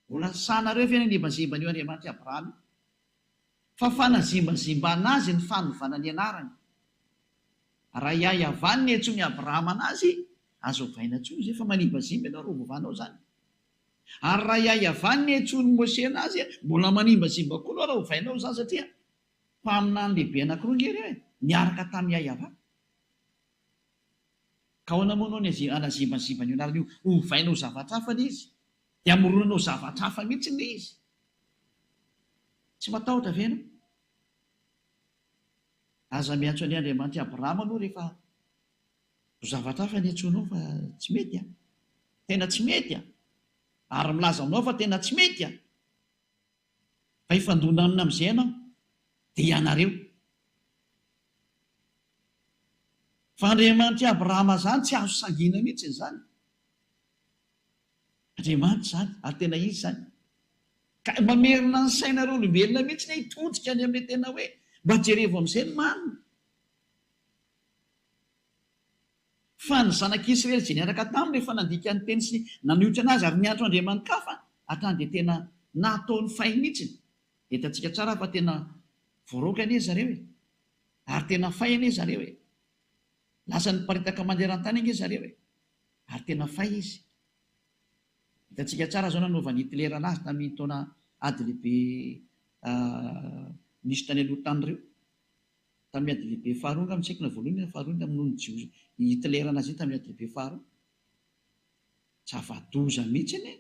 mbola sahinareo ve ny hanembazemba an'io Andriamanitr'i Abrahama io? Fa fanazimbazimbana azy ny fanovana ny anarany. Raha i Yavah niantsoan'i Abrahama anazy, aza ovaina intsony izay fa manimbazimba ianao raha ovanao izany. Ary raha i Yavah niantsoan'i Moshe anazy, mbola manimbazimba koa anao raha ovainao izany satria mpaminany lehibe anankiroa ange ireo e, niaraka tamin'i Yavah. Ka ahoana moa anao ny hanazimbazimba an'io anarana io, ovainao zavatra hafa ilay izy, dia amoronanao zavatra hafa mihitsy ilay izy. Tsy matahotra ve ianao? Aza miantso an'i Andriamanitr'i Abrahama aloha rehefa ho zavatra hafa ny antsoinao fa tsy mety an! Tena tsy mety an! Ary milaza aminao fa tena tsy mety an! Fa hifandona aminy amin'izay ianao, dia ianareo. Fa Andriamanitr'i Abrahama izany tsy azo sangiana mihitsy izany. Andriamanitra izany, ary tena Izy izany. Ka mamerina ny sainareo olombelona mihitsy ny hitodika any amin'ilay tena hoe mba jerevo amin'izay ny marina. Fa ny zanak'Israely izay niaraka taminy rehefa nandika ny teny sy nanohitra an'azy ary niantso andriamani-kafa hatrany dia tena nataony fay mihitsy. Hitantsika tsara fa tena voaroaka anie zareo e! Ary tena fay anie zareo e! Lasa niparitaka maneran-tany ange zareo e! Ary tena fay izy. Hitantsika tsara izao nanaovan'i Hitler anazy tamin'iny taona ady lehibe nisy tany aloha tany ireo. Tamin'ny ady lehibe faharoa angamba, tsy haiko na voalohany na faharoa ny namonoan'ny Jiosy i Hitler anazy iny tamin'ny ady lehibe faharoa. Zava-doza mihitsy anie.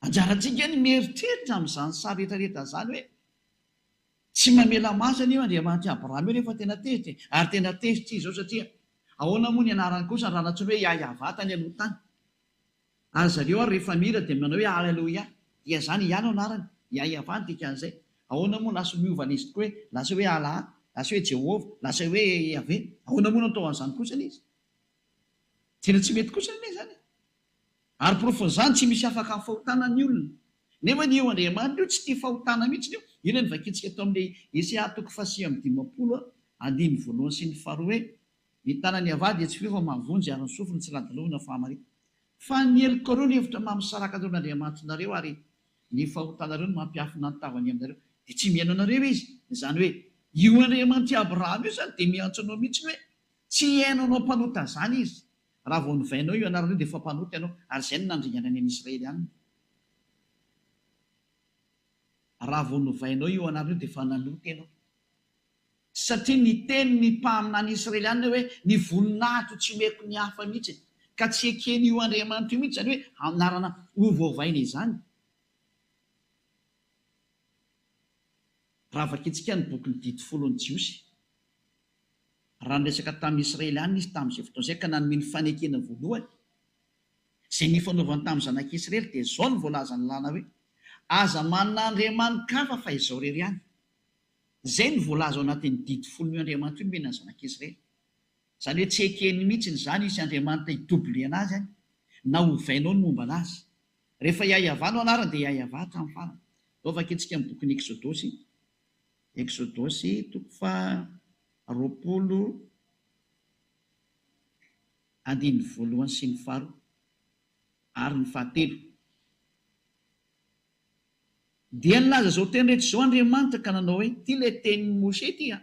Anjarantsika ny mieritreritra amin'izany sary rehetrarehetra izany hoe Tsy mamela maso anie io Andriamanitr'i Abrahama io rehefa tena tezitra e! Ary tena tezitra izy izao satria ahoana moa ny anarany kosa raha nantsoiny hoe Yahyahavah tany aloha tany? Ary zareo ary rehefa mihira dia manao hoe Haleloia. Dia izany Yah no anarany. Yahyahavah no dikan'izay. Ahoana moa lasa miova ilay izy tokoa hoe lasa hoe Allah, lasa hoe Jehovah, lasa hoe Yahveh. Ahoana moa no atao an'izany kosa ilay izy? Tena tsy mety kosa anie izany e! Ary porofon'izany tsy misy afaka amin'ny fahotana ny olona. Nefa io Andriamanitra io tsy tia fahotana mihitsy io. Io ilay novakintsika tao amin'ilay Isaia toko faha-59 andininy voalohany sy ny faharoa hoe, Ny tanan'i Yavah dia tsy feo fa mahavonjy ary ny sofiny tsy ladilovina fahamarinana. Fa ny helokareo no hevitra maha-misaraka anareo amin'Andriamanitrareo ary ny fahotanareo no mampiafina ny tavany aminareo. Dia tsy mihaino anareo Izy. Izany hoe, io Andriamanitr'i Abrahama io izany dia miantso anao mihitsy hoe, tsy hihaino anao mpanota izany Izy. Raha vao novainao io anarana io dia efa mpanota ianao, ary izay no nandringanany an'i Israely aminy. Raha vao novainao io anarana io dia efa nanota ianao. Satria niteny ny mpaminany Israeliana hoe, Ny voninahitro tsy omeko ny hafa mihitsy. Ka tsy eken'io Andriamanitra io mihitsy izany hoe anarana hovaovaina izany. Raha vakintsika ny bokin'ny Didy Folon'ny Jiosy, Raha niresaka tamin'ny Israeliana izy tamin'izay fotoana izay ka nanome ny fanekena voalohany, izay nifanaovany tamin'ny zanak'Israely, dia izao no voalazan'ny lalàna hoe, Aza manana andriamani-kafa fa Izaho irery ihany. Izay no voalaza ao anatin'ny didy folon'io Andriamanitra io nomena ny zanak'Israely. Izany hoe tsy ekeny mihitsiny izany hisy Andriamanitra hi-doubler anazy any, na hovainao ny momba anazy. Rehefa Yahyaavah no anarany dia Yahyaavah hatramin'ny farany. Ndao vakintsika amin'ny bokin'ny Eksodosy, Eksodosy toko faha 20 andininy voalohany sy ny faharoa ary ny fahatelo. Dia nilaza izao teny rehetra izao Andriamanitra ka nanao hoe, Ity ilay tenin'i Moshe ity an!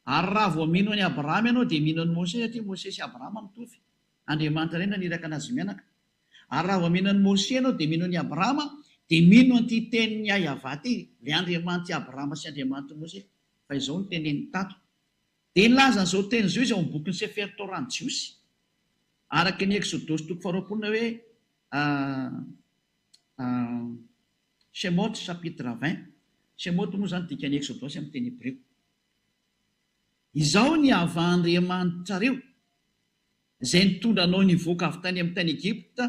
Ary raha vao mino an'i Abrahama ianao dia mino an'i Moshe satria Moshe sy Abrahama mitovy. Andriamanitra iray naniraka anazy mianaka. Ary raha vao mino an'i Moshe ianao dia mino an'i Abrahama dia mino an'ity tenin'i Yavah ity, ilay Andriamanitr'i Abrahama sy Andriamanitr'i Moshe. Fa izao no teneniny tato. Dia nilaza an'izao teny izao izy ao amin'ny bokin'ny Sefer Torah ny Jiosy, araka ny Eksodosy toko faharoapolo na hoe Shemot chapitre 20. Shemot moa izany dikan'ny Eksodosy amin'ny teny hebreo. Izaho ny Yavah Andriamanitrareo, izay nitondra anao nivoaka avy tany amin'ny tany Egypta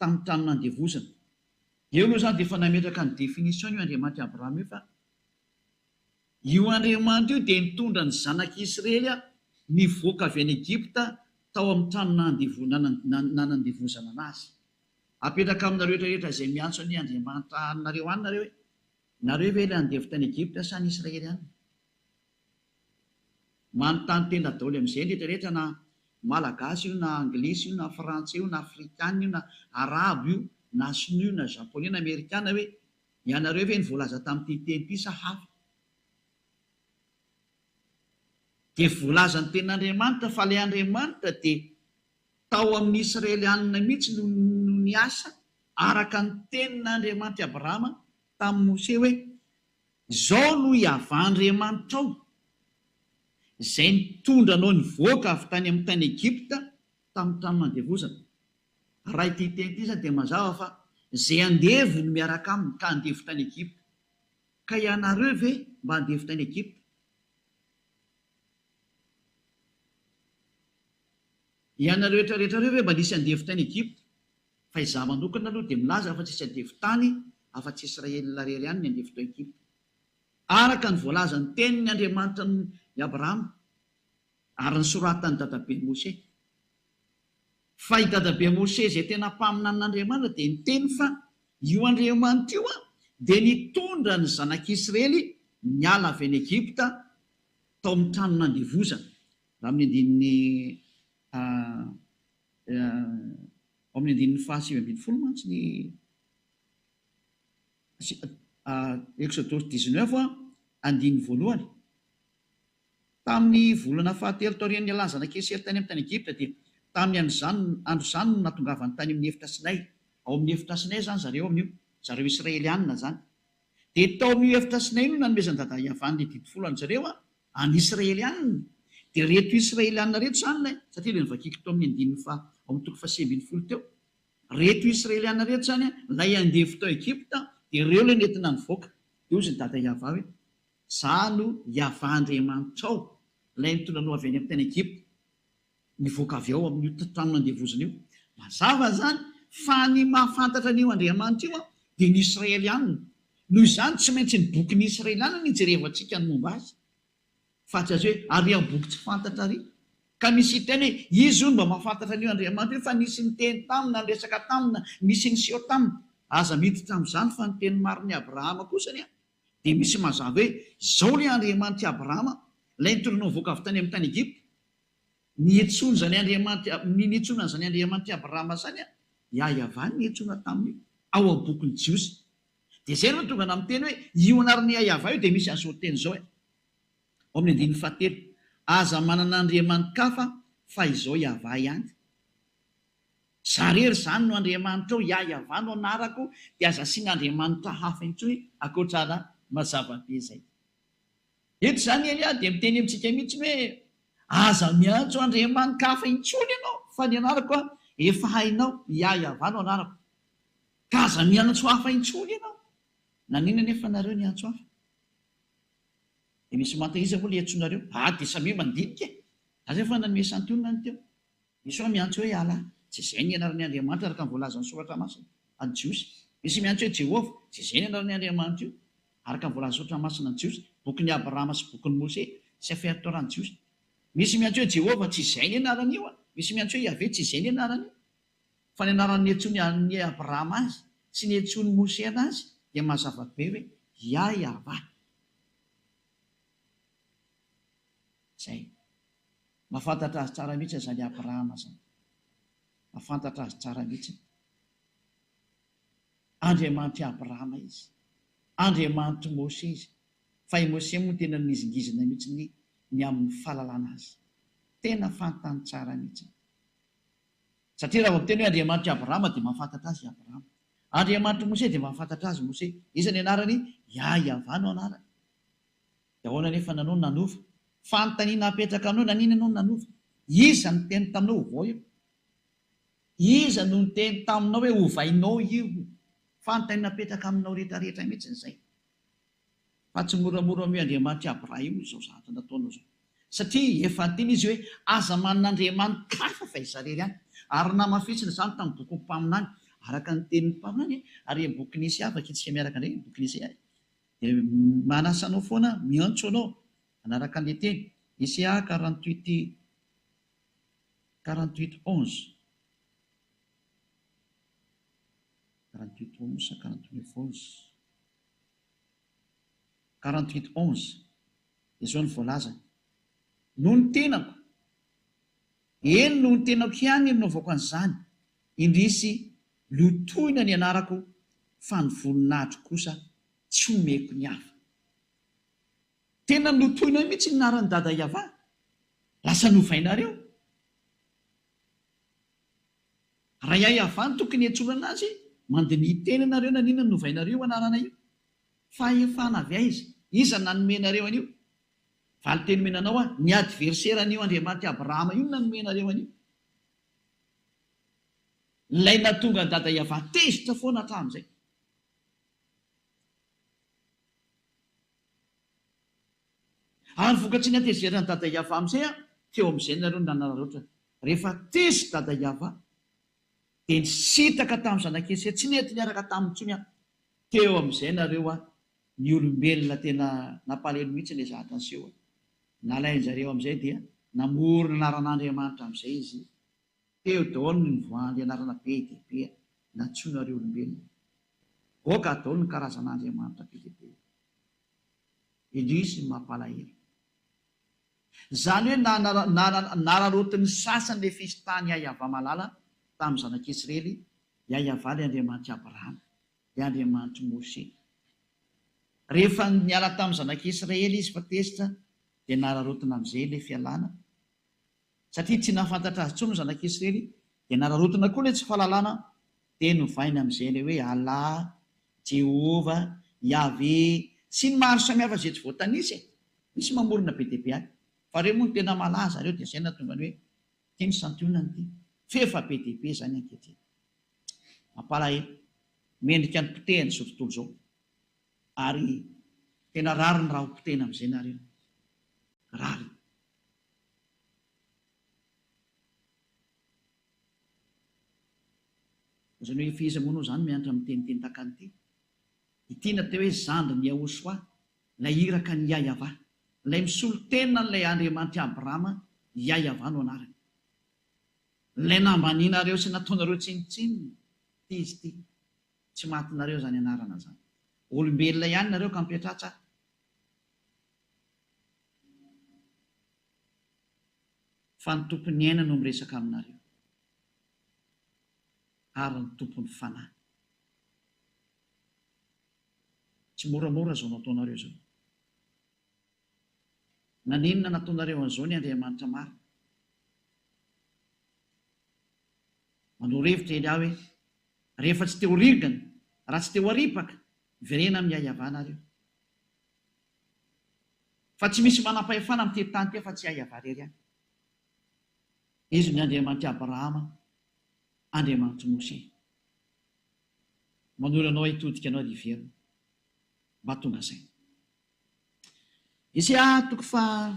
tamin'ny trano nandevozana. Eo aloha izany dia efa nametraka ny définition-ny io Andriamanitr'i Abrahama io fa io Andriamanitra io dia nitondra ny zanak'Israely nivoaka avy any Egypta tao amin'ny trano nanandevozana anazy. Apetraka aminareo rehetra rehetra izay miantso anie Andriamanitra anareo any nareo hoe, Nareo ve ilay andevo tany Egypta sa ny Israely any? Manontany tena daholo amin'izay ny rehetra rehetra na Malagasy io na Anglisy io na Frantsay io na Afrikana io na Arabo io na Sinoa io na Japonais na Amerikana hoe, ianareo ve no voalaza tamin'ity teny ity sa hafa? Dia voalazan'ny tenin'Andriamanitra fa ilay Andriamanitra dia Tao amin'ny Israelianina mihitsy no niasa araka ny tenin'Andriamanitr'i Abrahama tamin'i Mose hoe, Izao no Iavah Andriamanitrao, izay nitondra anao nivoaka avy tany amin'ny tany Egypta tamin'ny trano nandevozana. Raha ity teny ity izany dia mazava fa izay andevo no miaraka aminy ka andevo tany Egypta. Ka ianareo ve mba andevo tany Egypta? Ianareo rehetra rehetra ireo ve mba nisy andevo tany Egypta? Fa izaho manokana aloha dia milaza fa tsisy andevo tany afa-tsy Israel irery ihany ny andevo tao Egypta. Araka ny voalazan'ny tenin'ny Andriamanitra an'i Abrahama ary nosoratan'i dadabe Moshe. Fa i dadabe Moshe izay tena mpaminanin'Andriamanitra dia niteny fa io Andriamanitra io dia nitondra ny zanak'Israely niala avy any Egypta tao amin'ny trano nandevozana. Raha amin'ny andininy ao amin'ny andininy faha-19 mantsy ny Eksodosy 19 andininy voalohany, Tamin'ny volana fahatelo taorian'ny nialan'ny zanak'i Israely tany amin'ny tany Egypta, dia tamin'ny andro andro izany no nahatongavany tany amin'ny efitra Sinay. Ao amin'ny efitra Sinay izany zareo amin'io, zareo Israelianina izany. Dia tao amin'io efitra Sinay io no nanomezan'i Dada Yavah ny didy folo an-dry zareo, an'ny Israelianina. Dia ireto Israelianina ireto izany ilay, satria ilay novakiako tao amin'ny andininy faha, ao amin'ny toko faha-19 teo. Ireto Israelianina ireto izany, ilay andevo tao Egypta, dia ireo ilay nentina nivoaka. Dia hozy ny Dada Yavah hoe, Izaho no Yavah Andriamanitrao, ilay nitondra anao avy any amin'ny tany Egypta. Nivoaka avy ao amin'io trano nandevozana io. Mazava izany fa ny mahafantatra an'io Andriamanitra io dia ny Israelianina. Noho izany, tsy maintsy ny bokin'ny Israelianina no ijerevantsika ny momba azy, fa tsy azo hoe ary amin'ny boky tsy fantatra ary. Ka misy hiteny hoe izy hono mba mahafantatra an'io Andriamanitra io fa nisy niteny taminy na niresaka taminy na nisy niseho taminy. Aza miditra amin'izany fa ny teny marin'i Abrahama kosa anie dia misy mazava hoe izao ilay Andriamanitr'i Abrahama, ilay nitondra anao nivoaka avy tany amin'ny tany Egypta. Niantsoana izany Andriamanitra, ny niantsoana an'izany Andriamanitr'i Abrahama izany, Yahyaavah no niantsoana taminy ao amin'ny bokin'ny Jiosy. Dia izay no tonga na miteny hoe io anaran'i Yahyaavah io dia misy an'izao teny izao e. Ao amin'ny andininy fahatelo, Aza manana andriamani-kafa fa izao Yahvah ihany. Izaho irery izany no Andriamanitrao, Yahyaavah no anarako, dia aza asiana andriamanitra hafa intsony ankoatra anà. Mazava be izay. Eto izany Elia dia miteny amintsika mihitsy hoe, Aza miantso andriamani-kafa intsony ianao, fa ny anarako efa hainao, Yah-Yavah no anarako. Ka aza miantso hafa intsony ianao. Naninona anefa nareo niantso hafa? Dia misy manta iza moa ilay iantsoanareo? Ah, dia samia mandinika e! Za zay efa nanome santionany teo. Misy hoa miantso hoe Allah, tsy izay ny anaran'ny Andriamanitra araka ny voalazan'ny Soratra Masina, an'ny Jiosy. Misy miantso hoe Jehovah, tsy izay ny anaran'ny Andriamanitra io, araka ny voalazan'ny Soratra Masina an'ny Jiosy. Bokin'i Abrahama sy bokin'i Mose, Sefer Torah ny Jiosy. Misy miantso hoe Jehovah, tsy izay ny anaran'io an! Misy miantso hoe Yaveh, tsy izay ny anaran'io. Fa ny anarany niantsoan'i an'i Abrahama azy sy niantsoan'i Mose anazy dia mazava be hoe Yah-Yavah. Izay. Mahafantatra azy tsara mihitsy izany Abrahama izany. Mahafantatra azy tsara mihitsy. Andriamanitr'i Abrahama izy. Andriamanitr'i Mose izy. Fa i Mose moa tena nihizingizina mihitsy ny ny amin'ny fahalalana azy. Tena fantany tsara mihitsy. Satria raha vao miteny hoe Andriamanitr'i Abrahama dia mahafantatra azy i Abrahama. Andriamanitr'i Mose dia mahafantatra azy Mose. Iza ny anarany? Yah-Yavah no anarany. Dia ahoana anefa nanao no nanova? Fanontaniana apetraka aminao, nanina ianao no nanova? Iza no niteny taminao ovao io? Iza no niteny taminao hoe ovainao io? Fanontaniana apetraka aminao rehetra rehetra mihitsy izay. Fa tsy moramora omeo Andriamanitr'i Abrahima izao zavatra nataonao izao. Satria efa niteny izy hoe aza manana andriamani-kafa fa izaho irery ihany. Ary namafisina izany tamin'ny bokin'ny mpaminany, araka ny tenin'ny mpaminany, ary ny bokin'i Isaia, vakintsika miaraka indray ny bokin'i Isaia. Dia manasa anao foana aho, miantso anao hanaraka an'ilay teny. Isaia 48, 48 11. 48 11 sa 49 11? 48 11. Dia izao no voalazany, Noho ny tenako, eny noho ny tenako ihany no nanaovako an'izany, indrisy lotoina ny anarako fa ny voninahitro kosa tsy omeko ny hafa. Tena notoinao mihitsy ny anaran'i Dada Yavah. Lasa novainareo. Raha Yavah no tokony hiantsoana anazy, mandiniha tena nareo naninona no novainareo io anarana io. Fahefana avy aiza? Iza nanome nareo an'io? Valinteny omena anao aho, ny adversaire an'io Andriamanitr'i Abrahama io no nanome anareo an'io. Ilay nahatonga an'i Dada Yavah tezitra foana hatramin'izay. Ary vokatry ny hatezeran'i Dada Yavah amin'izay an, teo amin'izay nareo no nanararaotra. Rehefa tezitra Dada Yavah, dia nisintaka tamin'ny zanak'i Ese, tsy nety niaraka taminy intsony aho. Teo amin'izay nareo an, ny olombelona tena nampalahelo mihitsy ilay zavatra niseho. Nalain-jareo amin'izay dia namorona anaran'Andriamanitra amin'izay izy. Teo daholo ny nivoahan'ilay anarana be dia be nantsoinareo olombelona. Goaka daholo ny karazan'Andriamanitra be dia be. Indrisy ny mampalahelo. Izany hoe nararaotin'ny sasany ilay fisintahan'i Yahyavalmalala tamin'ny zanak'Israely, Yahyaval ilay Andriamanitr'i Abrahama, ilay Andriamanitr'i Moshe. Rehefa niala tamin'ny zanak'Israely izy fa tezitra dia nararaotina amin'izay ilay fialana Satria tsy nahafantatra azy intsony ny zanak'Israely, dia nararaotina koa ilay tsy fahalalana, dia novaina amin'izay ilay hoe Allah, Jehovah, Yahveh, sy ny maro samihafa izay tsy voatanisa e! Misy mamorona be dia be any. Fa ireo moa no tena malaza ireo dia izay no nahatonga ny hoe ity ny santionany ity. F'efa be dia be izany ankehitriny. Mampalahelo. Mendrika ny potehina izao tontolo izao. Ary tena rariny raha ho potehina amin'izay nareo. Rariny. Izany hoe efa iza moa anao izany mianatra miteniteny tahaka an'ity? Ity no atao hoe zandrin'i Yahoshuah, ilay iraka an'i Yah-Yavah, ilay misolo tena an'ilay Andriamanitr'i Abrahama, Yah-Yavah no anarany. Ilay nambanianareo sy nataonareo tsinontsinona, ity izy ity. Tsy matinareo izany anarana izany. Olombelona ihany nareo ka mipetraha tsara. Fa ny Tompon'ny aina no miresaka aminareo, ary ny Tompon'ny fanahy. Tsy moramora izao nataonareo izao. Naninona nataonareo an'izao ny Andriamanitra marina? Manoro hevitra Elia hoe, Rehefa tsy te ho ringana, raha tsy te ho aripaka, miverena amin'ny Yahweh nareo. Fa tsy misy manam-pahefana amin'ity tany ity afa-tsy i Yavah irery ihany. Izy no Andriamanitr'i Abrahama, Andriamanitr'i Moshe. Manoro anao hitodika anao ary hiverina. Mba tonga saina. Isaia toko faha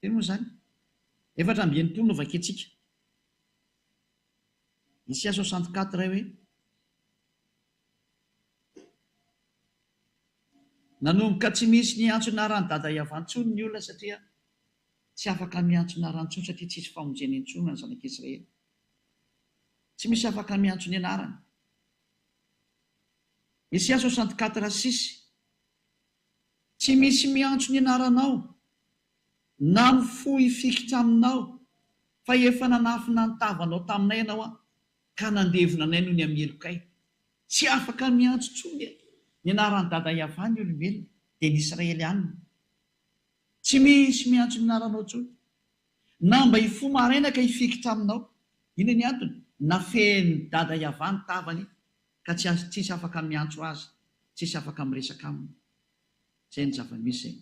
firy moa izany? 64 no vakintsika. Isaia 64 hoe. Nanomboka tsy misy niantso anaran'i Dada Yavah intsony ny olona satria tsy afaka miantso anarany intsony satria tsisy famonjena intsony ho an'ny zanak'Israely. Tsy misy afaka miantso ny anarany. Isaia 64 6 Tsy misy miantso ny anaranao na mifoha hifikitra aminao fa efa nanafina ny tavanao taminay ianao an ka nandevona anay noho ny amin'ny helokay. Tsy afaka miantso intsony ny anaran'i Dada Yavah ny olombelona, dia ny Israelianina. Tsy misy miantso ny anaranao intsony. Na mba hifoha maraina ka hifikitra aminao. Inona ny antony? Nafehin'i Dada Yavah ny tavany ka tsy tsisy afaka miantso azy, tsisy afaka miresaka aminy. Izay ny zava-misy izay.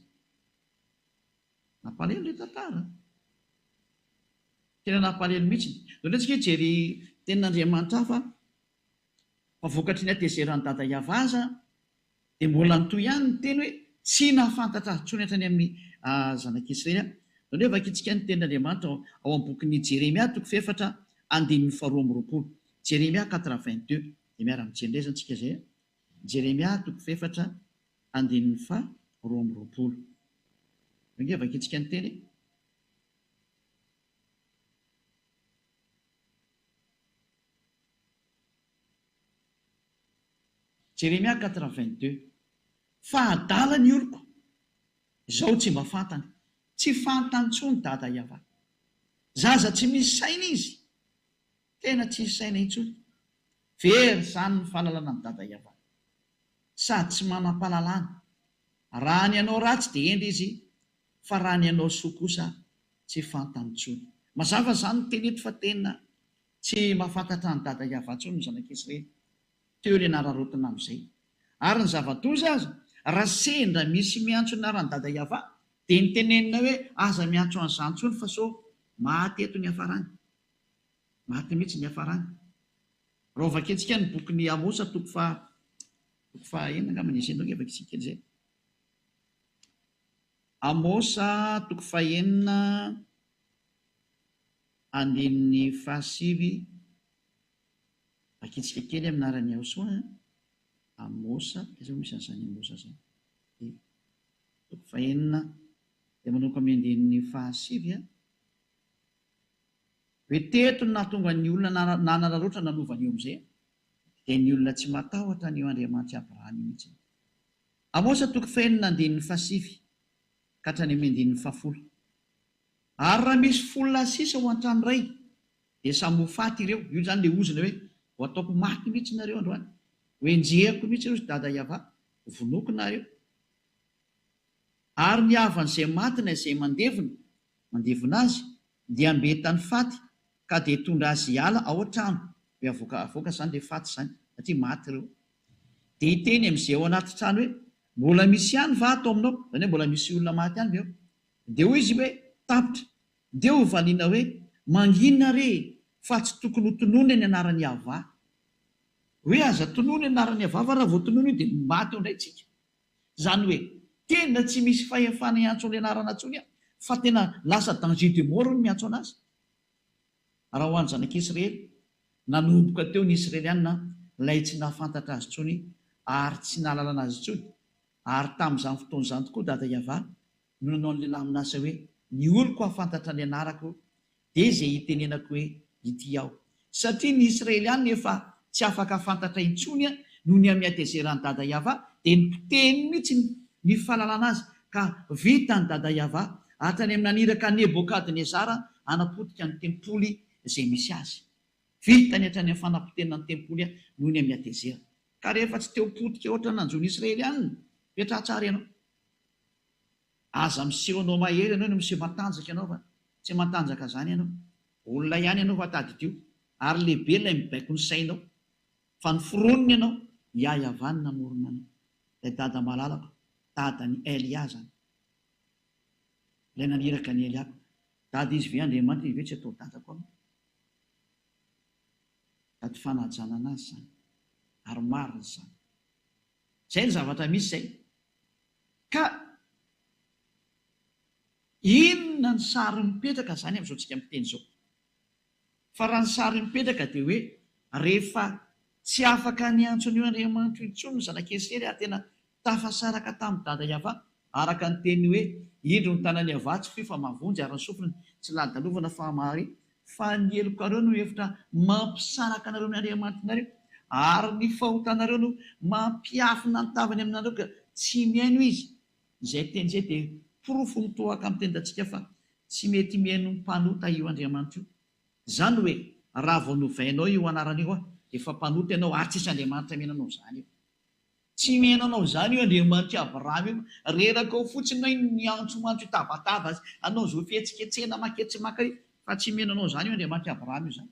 Nampalahelo ilay tantara an! Tena nampalahelo mihitsy. Ndao indray tsika hijery tenin'Andriamanitra hafa fa vokatry ny hatezeran'i Dada Yavah aza dia mbola nitohy ihany ny teny hoe tsy nahafantatra azy intsony hatrany amin'ny zanak'Israely aho. Ndao indray vakintsika ny tenin'Andriamanitra ao amin'ny bokin'i Jeremia toko fahefatra andininy faharoa amby roapolo. Jeremia 4 22. Dia miara-mijery indray izany tsika izay an. Jeremia toko fahefatra andininy faha 22. Ange vakintsika ny teny e. Jeremia 4 22. Fa adala ny oloko, izao tsy mba fantany. Tsy fantany intsony Dada Yavah. Zaza tsy misy saina izy. Tena tsisy saina intsony. Very izany ny fahalalana an'i Dada Yavah. Sady tsy manam-pahalalana. Raha ny hanao ratsy dia hendry izy, fa raha ny hanao soa kosa tsy fantany intsony. Mazava izany ny teny eto fa tena tsy mahafantatra an'i Dada Yavah intsony ny zanak'Israely. Teo ilay nararaotina amin'izay. Ary ny zava-doza aza, raha sendra misy miantso ny anaran'i Dada Yavah, dia ny tenenina hoe aza miantso an'izany intsony fa sao maty eto ny hiafarany. Maty mihitsy ny hiafarany. Raha hovakintsika ny bokin'i Amosa toko faha toko faha enina angamba ny izay, ndao ange vakintsika kely izay. Amosa toko fahenina andininy fahasivy, vakintsika kely amin'ny anaran'i Yahosoa an. Amosa, aiza moa misy an'izany Amosa izany? Toko fahenina dia manomboka amin'ny andininy fahasivy an. Hoe teto no nahatonga ny olona nanararaotra nanova an'io amin'izay, dia ny olona tsy matahotra an'io Andriamanitr'i Abrahama io mihitsy. Amosa toko fahenina andininy fahasivy ka hatrany amin'ny andininy fahafolo. Ary raha misy folo lahy sisa ao an-trano iray, dia samy ho faty ireo. Io izany ilay ozona hoe, ho ataoko maty mihitsy nareo androany. Ho enjehiko mihitsy ireo ry Dada Yavah. Ho vonoiko nareo. Ary ny havan'izay maty na izay mandevina, mandevona azy, dia ambetany faty ka dia hitondra azy hiala ao an-trano, hoe avoaka avoaka izany ilay faty izany, satria maty ireo. Dia hiteny amin'izay ao anaty trano hoe, Mbola misy ihany va ato aminao? Izany hoe mbola misy olona maty ihany ve ao? Dia hoy izy hoe, Tapitra. Dia hovaliana hoe, Mangina re e, fa tsy tokony hotononina ny anaran'i Yavah. Hoe aza tononina ny anaran'i Yavah fa raha vao tononina io dia maty eo indray tsika. Izany hoe tena tsy misy fahefana hiantso an'ilay anarana intsony aho fa tena lasa danger de mort ny miantso an'azy. Raha ho an'ny zanak'Israely, nanomboka teo ny Israeliana ilay tsy nahafantatra azy intsony ary tsy nahalalana azy intsony, ary tamin'izany fotoana izany tokoa Dada Yavah no nanao an'ilay lamin'asa hoe ny oloko hahafantatra ny anarako dia izay hitenenako hoe ity aho. Satria ny Israeliana efa tsy afaka fantatra intsony noho ny amin'ny hatezeran'i Dada Yavah, dia nipotehiny mihitsy ny fahalalana azy, ka vitan'i Dada Yavah hatrany amin'ny naniraka an'i Nebokadnezara hanapotika ny tempoly izay misy azy. Vitany hatrany amin'ny fanapotehana ny tempoly noho ny amin'ny hatezerana. Ka rehefa tsy te ho potika ohatran'ny nanjo ny Israeliana, mipetraha tsara ianao. Aza miseho anao mahery ianao no miseho matanjaka ianao fa tsy matanjaka zany ianao. Olona ihany ianao fa tadidio ary lehibe ilay mibaiko ny sainao fa ny foroniny ianao Yah Yavah no namorona anao. Ilay dada malalako, dadan'i Elia zany. Ilay naniraka an'i Elia ko. Dada izy ve Andriamanitra izy ve tsy atao dadako aminy? Sady fanajana anazy zany. Ary marina izany. Zay ny zavatra misy zay. Ka inona ny sary mipetraka izany amin'izao tsika miteny izao? Fa raha ny sary mipetraka dia hoe rehefa tsy afaka niantso an'io Andriamanitra io intsony ny zanak'Israely ary tena. Tafasaraka tamin'i Dada Yavah, araka ny teniny hoe, Indro ny tanan'i Yavah tsy fohy fa mahavonjy, ary ny sofiny tsy lalodalovana fa mahare, fa ny helokareo no hevitra mampisaraka anareo amin'ny Andriamanitrareo, ary ny fahotanareo no mampiafina ny tavany aminareo ka tsy mihaino Izy. Izay teny izay dia porofo mitohaka amin'ny tendantsika fa tsy mety mihaino mpanota io Andriamanitra io. Izany hoe raha vao novainao io anarana io dia efa mpanota ianao ary tsisy Andriamanitra mihaino anao izany eo. Tsy mihaino anao izany io Andriamanitr'i Abrahama io. Reraka ao fotsiny ianao iny miantsoantso hitabataba sy hanao izao fihetsiketsehana maketsy maka io fa tsy mihaino anao izany io Andriamanitr'i Abrahama io izany.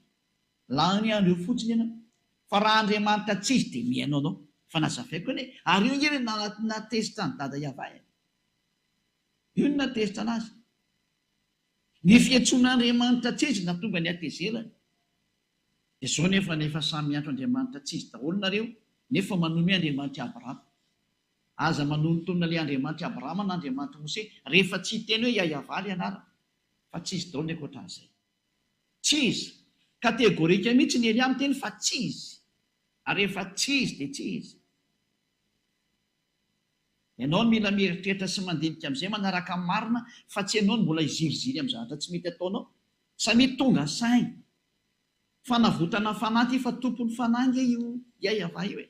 Lany andro eo fotsiny ianao. Fa raha Andriamanitra tsy izy dia mihaino anao. Fa nazavaiko anie. Ary io ange ilay nahatezitra an'i Dada Yavah e. Io no nahatezitra anazy. Ny fiantsoan'Andriamanitra tsy izy nahatonga ny hatezerany. Dia izao nefa efa samy miantso Andriamanitra tsy izy daholo nareo nefa manome Andriamanitr'i Abrahama. Aza manonontonona ilay Andriamanitr'i Abrahama na Andriamanitr'i Mose rehefa tsy hiteny hoe Yayavah ilay anarany. Fa tsy izy daholo ny ankoatran'izay. Tsy izy. Kategorika mihitsy ny Elia miteny fa tsy izy. Ary rehefa tsy izy dia tsy izy. Ianao no mila mieritreritra sy mandinika amin'izay manaraka ny marina fa tsy ianao no mbola hiziriziry amin'ny zavatra tsy mety ataonao. Samia tonga saina. Fanavotana fanahy ity fa tompon'ny fanahy ange io Yavah io e.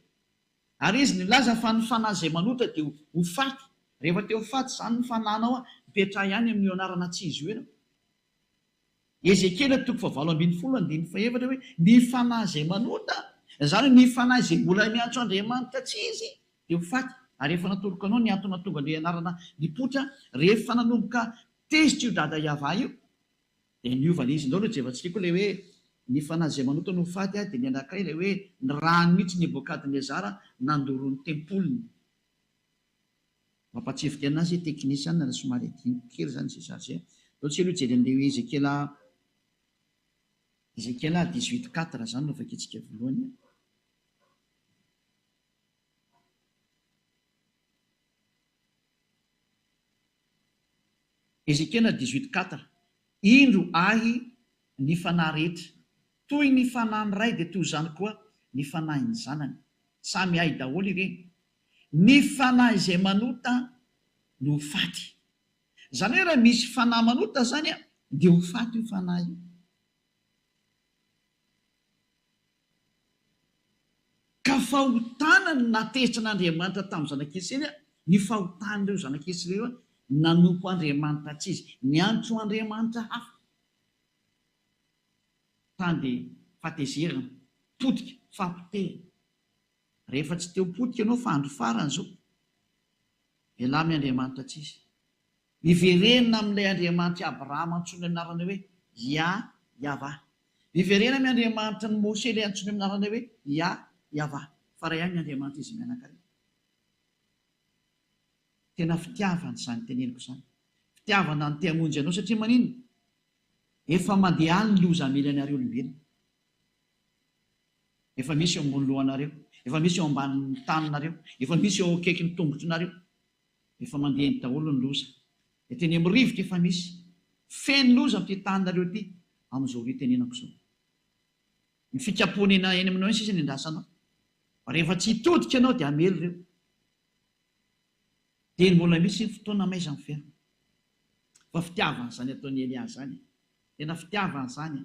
Ary izy nilaza fa ny fanahy izay manota dia ho faty. Rehefa te ho faty izany ny fanahinao, mipetraha ihany amin'io anarana tsy izy io ianao. Ezekiela toko fahavalo ambinifolo andininy fahefatra hoe, Ny fanahy izay manota, izany hoe ny fanahy izay mbola miantso Andriamanitra tsy izy, dia ho faty. Ary efa natoroko anao ny antony nahatonga an'ilay anarana nipoitra rehefa nanomboka tezitra io Dada Yavah io, dia niova ilay izy. Ndao aloha jevantsika koa ilay hoe ny fanahy izay manota no ho faty, dia ny anankiray ilay hoe ny rany mihitsy Nebokadnezara nandoro ny tempoliny. Mampatsiahy kely anazy hoe teknisiana raha somary adinoko kely izany izay sary izay. Ndao tsika aloha hijery an'ilay hoe Ezekiela Ezekiela 18 quatre izany no vakintsika voalohany. Ezekiela 18 quatre Indro ahy ny fanahy rehetra, toy ny fanahin'ny Ray dia toy izany koa ny fanahin'ny Zanany. Samy ahy daholo ireny. Ny fanahy izay manota no ho faty. Izany hoe raha misy fanahy manota izany dia ho faty io fanahy io. Ka fahotana no nahatezitran'Andriamanitra tamin'ny zanak'Israely, ny fahotan'ireo zanak'Israely ireo nanompo andriamanitra tsy izy, niantso andriamanitra hafa. Tany dia fahatezerana, potika, fahapotehana. Rehefa tsy te ho potika ianao fa andro farany izao, mialà amin'ny Andriamanitra tsy izy. Miverena amin'ilay Andriamanitr'i Abrahama antsoina amin'ny anarana hoe Yah Yavah. Miverena amin'ny Andriamanitry ny Mose ilay antsoina amin'ny anarana hoe Yah Yavah. Fa iray ihany ny Andriamanitra izy mianakavy. Tena fitiavana izany teneniko izany. Fitiavana ny te hamonjy anao satria maninona? Efa mandeha any ny loza hamely anareo olombelona. Efa misy eo ambony lohanareo, efa misy eo ambanin'ny taninareo, efa misy eo akaikin'ny tongotrinareo. Efa mandeha eny daholo ny loza. Eto eny amin'ny rivotra efa misy. Feno loza amin'ity taninareo ity amin'izao ora itenenako izao. Ny fikapohana eny eny aminao eny sisa no iandrasanao. Fa rehefa tsy hitodika ianao dia hamely ireo. Dia ny mbola misy ny fotoana amaiza miverina. Fa fitiavana izany ataon'i Elia izany e. Tena fitiavana izany e.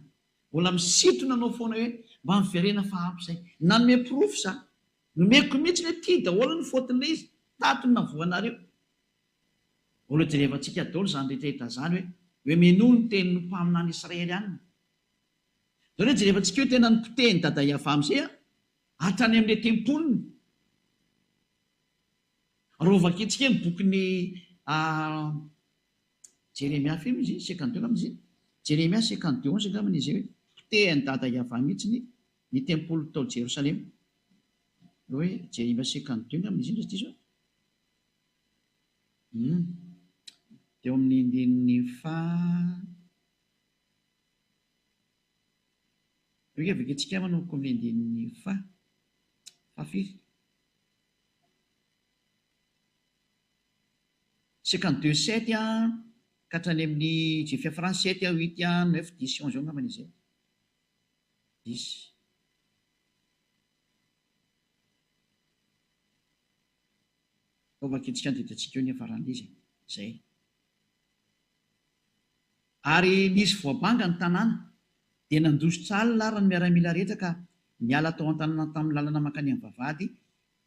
Mbola misintona anao foana hoe mba miverena fa ampy izay. Nanome porofo za. Nomeko mihitsy hoe ty daholo ny faute-n'ilay izy, tato no navoanareo. Mbola jerevantsika daholo izany rehetra rehetra izany hoe hoe minoa ny tenin'ny mpaminany israelianina. Izany hoe jerevantsika hoe tena nopotehin'i Dada Yavah amin'izay an, hatrany amin'ilay tempoliny. Raha hovakintsika ny bokin'i Jeremia firy moa izy iny? 52 angamba izy iny? Jeremia 52 onze angamba izy hoe potehin'i Dada Yavah mihitsy ny tempoly tao Jerosalema. Hoe Jeremia 52 angamba izy iny raha tsy diso aho. Hum. Teo amin'ny andininy faha. Eo ange vakintsika manomboka amin'ny andininy faha. Fahafiry? 52 sept ka hatrany amin'ny izay fiafarany sept, huit, neuf, dix, onze eo angambany izay. Dix. Atao vakintsika ny didintsika eo ny hiafaran'izy e. Izay. Ary nisy voabanga ny tanàna, dia nandositra alina ary ny miaramila rehetra ka niala tao an-tanàna tamin'ny lalana mankany amin'ny vavahady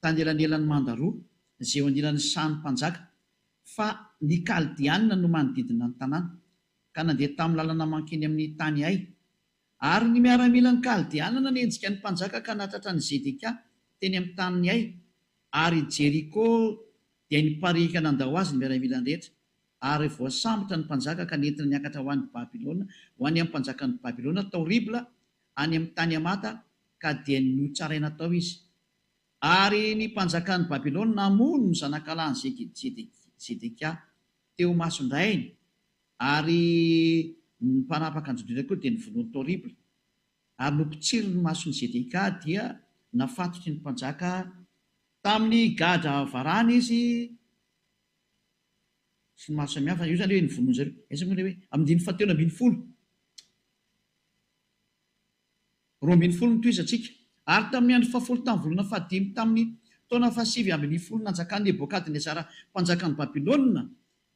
tany elanelan'ny manda roa, izay eo anilan'ny sahan'ny mpanjaka, fa ny Kaldeana no manodidina ny tanàna, ka nandeha tamin'ny lalana mankeny amin'ny tany Hay. Ary ny miaramilan'ny Kaldeana nanenjika ny mpanjaka ka nahatratra an'i Zedekia teny amin'ny tanin'i Hay, ary i Jeriko dia nipariaka nandao azy ny miaramilany rehetra, ary voasambotra ny mpanjaka ka nentina niakatra ho any Babylona, ho any amin'ny mpanjakan'i Babylona tao Ribla, any amin'ny tany Hamata, ka dia notsaraina tao izy. Ary ny mpanjakan'i Babylona namono ny zanakalahin'i Zedekia teo imason-drainy, ary ny mpanapaka an'i Jodia koa dia novonoiny tao Ribla. Ary nopotsiriny ny mason'i Zedekia, dia nafatotry ny mpanjaka tamin'ny gadra varahina izy, sy ny maro samihafa. Io izany hoe novonoin-dry zareo. Aiza moa ilay hoe amin'ny andininy fahatelo ambin'ny folo? 12 no tohizantsika. Ary tamin'ny andro fahafolo tamin'ny volana fahadimy tamin'ny taona fahasivy ambin'ny folo nanjakan'i Nebokadnezara mpanjakan'i Babylona,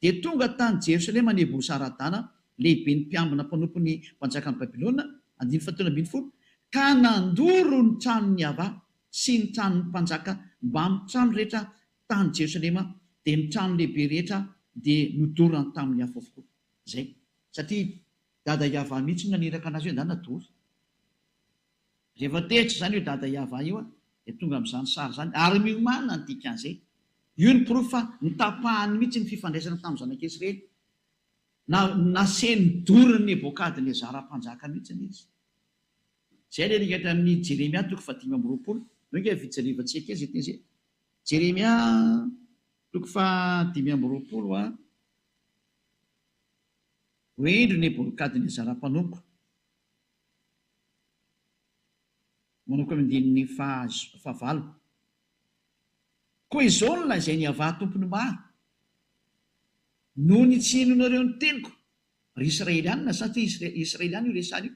dia tonga tany Jerosalema Nebozaradana, lehiben'ny mpiambina mpanompon'ny mpanjakan'i Babylona, andininy fahatelo ambin'ny folo, ka nandoro ny tranon'i Yavah sy ny tranon'ny mpanjaka mbamin'ny trano rehetra tany Jerosalema, dia ny trano lehibe rehetra dia nodorany tamin'ny afo avokoa. Izay. Satria Dada Yavah mihitsy no naniraka anazy hoe ndana dory. Rehefa tezitra izany io Dada Yavah io dia tonga amin'izany sary izany ary miomàna ny dikan'izay. Io ny porofo fa notapahany mihitsy ny fifandraisana tamin'ny zanak'Israely. Na nasehiny dorin'i Nebokadnezara mpanjaka mihitsy izy. Izay ilay ringatra amin'ny Jeremia toko faha-25. Io ange fijerevantsika kely izay teny izay. Jeremia toko faha-25 a. Hoe indro Nebokadnezara mpanompoko. Manomboka amin'ny andininy fahavalo. Koa izao no lazain'i Yavah Tompon'ny maro, Noho ny tsy henoinareo ny teniko, ry Israelianina, satria Israeliana io resahana io,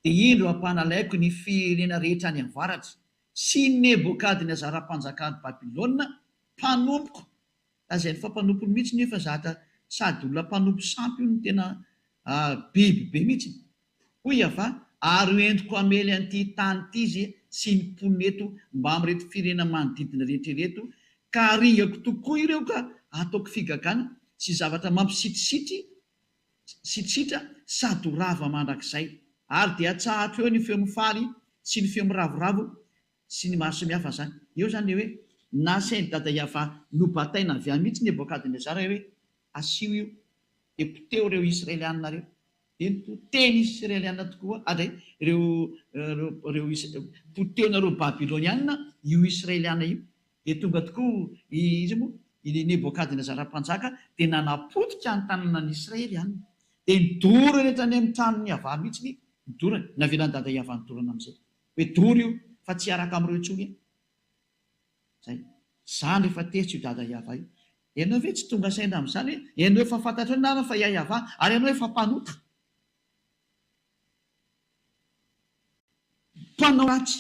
dia indro hampanalaiko ny firenena rehetra any avaratra, sy Nebokadnezara mpanjakan'i Babylona, mpanompoko, Lazainy fa mpanompony mihitsy nefa zatra sady olona mpanompo sampy io no tena biby be mihitsy. Hoy Yavah, ary ho entiko hamely an'ity tany ity izy sy ny mponina eto mbamin'ireto firenena manodidina rehetra ireto, ka haringako tokoa ireo ka hataoko figagana sy zavatra mampisitrisitry sitritra sady ho rava mandrakizay. Ary dia hatsahatro eo ny feo mifaly sy ny feo miravoravo sy ny maro samihafa zany. Eo zany le hoe nasain'i Dada Yavah nobataina avy any mihitsy Nebokadnezara hoe asio io de poteho ireo Israelianina reo. De nipotehiny Israelianina tokoa adray ireo ireo ireo potehinareo Babylonianina io Israelianina io. De tonga tokoa i iza moa i Nebokadnezara mpanjaka de nanapotika ny tanànan'i Israelianina. De nidorany hatrany amin'ny tranon'i Yavah mihitsy nidorany. Navelan'i Dada Yavah nidorana amin'izay. Hoe dory io fa tsy hiaraka amin'ireo intsony e! Zay. Zany rehefa tezitra io dada Yavah io. Ianao ve tsy tonga saina amin'izany hoe ianao efa fantatrao ny anarany fa i Yavah ary ianao efa mpanota. Mpanao ratsy.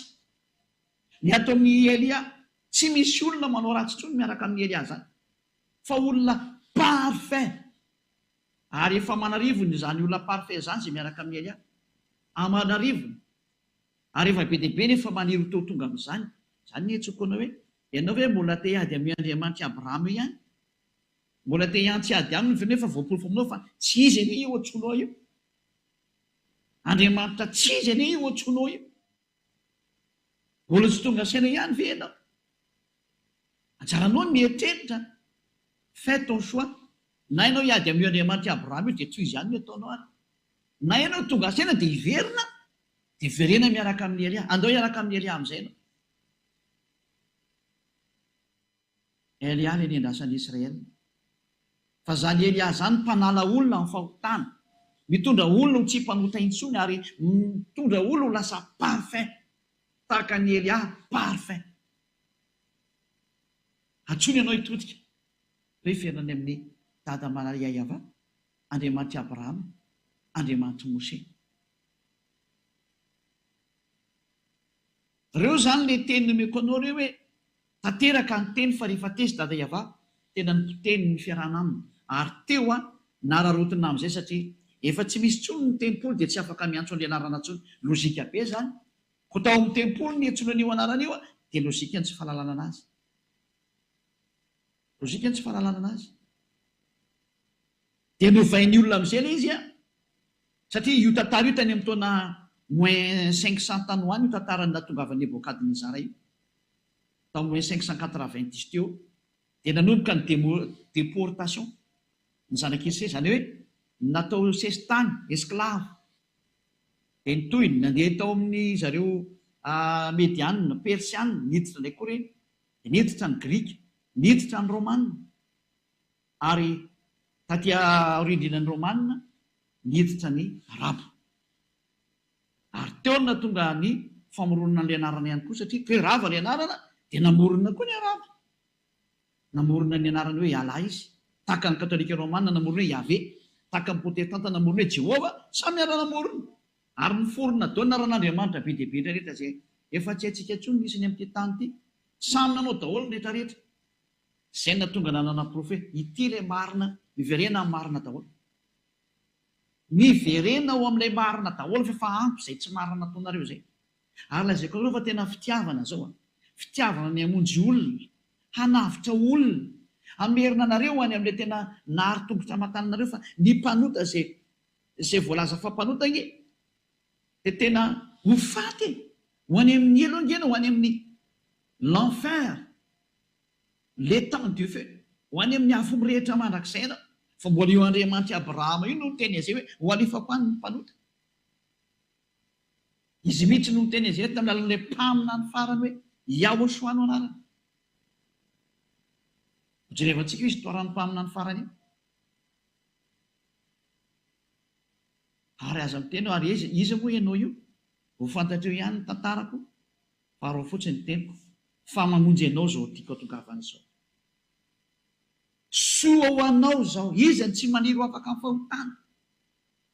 Ny ato amin'i Elia, tsy misy olona manao ratsy intsony miaraka amin'i Elia zany. Fa olona parfait. Ary efa aman'arivony izany olona parfait izany izay miaraka amin'i Elia. Aman'arivony. Ary efa be dia be nefa maniry ho to tonga amin'izany. Izany no iantsoako anao hoe, ianao ve mbola te hiady amin'io Andriamanitr'i Abrahama io ihany? Mbola te hiantsy hiady aminy ve nefa voaporofo aminao fa tsy izy anie io antsoinao io? Andriamanitra tsy izy anie io antsoinao io? Mbola tsy tonga saina ihany ve ianao? Anjaranao ny mieritreritra. Fais ton choix. Na ianao hiady amin'io Andriamanitr'i Abrahama io dia tohizo ihany ny ataonao ary. Na ianao tonga saina dia hiverina, dia verena miaraka amin'i Elia. Andao hiaraka amin'i Elia amin'izay ianao. Elia ilay nendrasan'i Israel. Fa izany Elia izany mpanala olona amin'ny fahotana, mitondra olona ho tsy mpanota intsony ary mitondra olona ho lasa parfait, tahaka an'i Elia parfait. Antsoina ianao hitodika hoe hiverina any amin'i Dada Maria Yavah, Andriamanitr'i Abrahama, Andriamanitr'i Moshe. Reo zany le teny nomeko anao reo hoe tanteraka ny teny fa rehefa tezitra Dada Yavah. Tena nipotehiny ny fiarahana aminy. Ary teo a, nararaotina amin'izay satria efa tsy misy intsony ny tempoly dia tsy afaka miantso an'ilay anarana intsony. Lojika be izany. Koa tao amin'ny tempoly niantsoana an'io anarana io dia lojika ny tsy fahalalana anazy. Lojika ny tsy fahalalana anazy. Dia novain'ny olona amin'izay ilay izy a, satria io tantara io tany amin'ny taona moins 500 tany ho any io tantaran'ny nahatongavan'i Nebokadnezara io. Tao moins 590 teo dia nanomboka ny déportation ny zanak'i Israely, izany hoe natao sesitany, esclave. Dia nitohy, nandeha tao amin'ny zareo Mediana, Persiana, niditra indray koa ireny, dia niditra ny Grika, niditra ny Romana, ary taty aoriandrinan'ny Romana, niditra ny Arabo. Ary teo no nahatonga ny famoronana an'ilay anarana ihany koa, satria toe rava ilay anarana, dia namorona koa ny Arabo. Namorona ny anarany hoe Allah izy, tahaka ny Katolika Romana namorona hoe Yahvé, tahaka ny Protestanta namorona hoe Jehovah, samy niara-namorona. Ary niforona daholo anaran'Andriamanitra be dia be rehetra izay efa tsy haintsika intsony ny isany amin'ity tany ity. Samy nanao daholo ny rehetra rehetra. Izay no nahatonga nanana porofo hoe ity ilay marina, miverena amin'ny marina daholo. Miverena ao amin'ilay marina daholo fa efa ampy izay tsy marina nataonareo izay. Ary lazaiko anareo fa tena fitiavana izao an! Fitiavana ny hamonjy olona, hanavotra olona, hamerina anareo any amin'ilay tena nahary tongotra aman-tananareo fa ny mpanota izay izay voalaza fa mpanota ange dia tena ho faty e! Ho any amin'ny helo ange ianao, ho any amin'ny l'enfer, l'étang du feu, ho any amin'ny afo mirehitra mandrakizay ianao. Fa mbola io Andriamanitr'i Abrahama io no niteny an'izay hoe ho alefako any ny mpanota. Izy mihitsy no niteny an'izay tamin'ny alalan'ilay mpaminany farany hoe Yahoshua no anarany. Hojerevantsika io histoire-n'ny mpaminany farany io. Ary aza miteny hoe ary iza, iza moa ianao io? Ho fantatreo ihany ny tantarako, fa araho fotsiny ny teniko, fa mamonjy anao izao tiako hatongavana izao. Soa ho anao izao, iza no tsy maniry ho afaka amin'ny fahotana?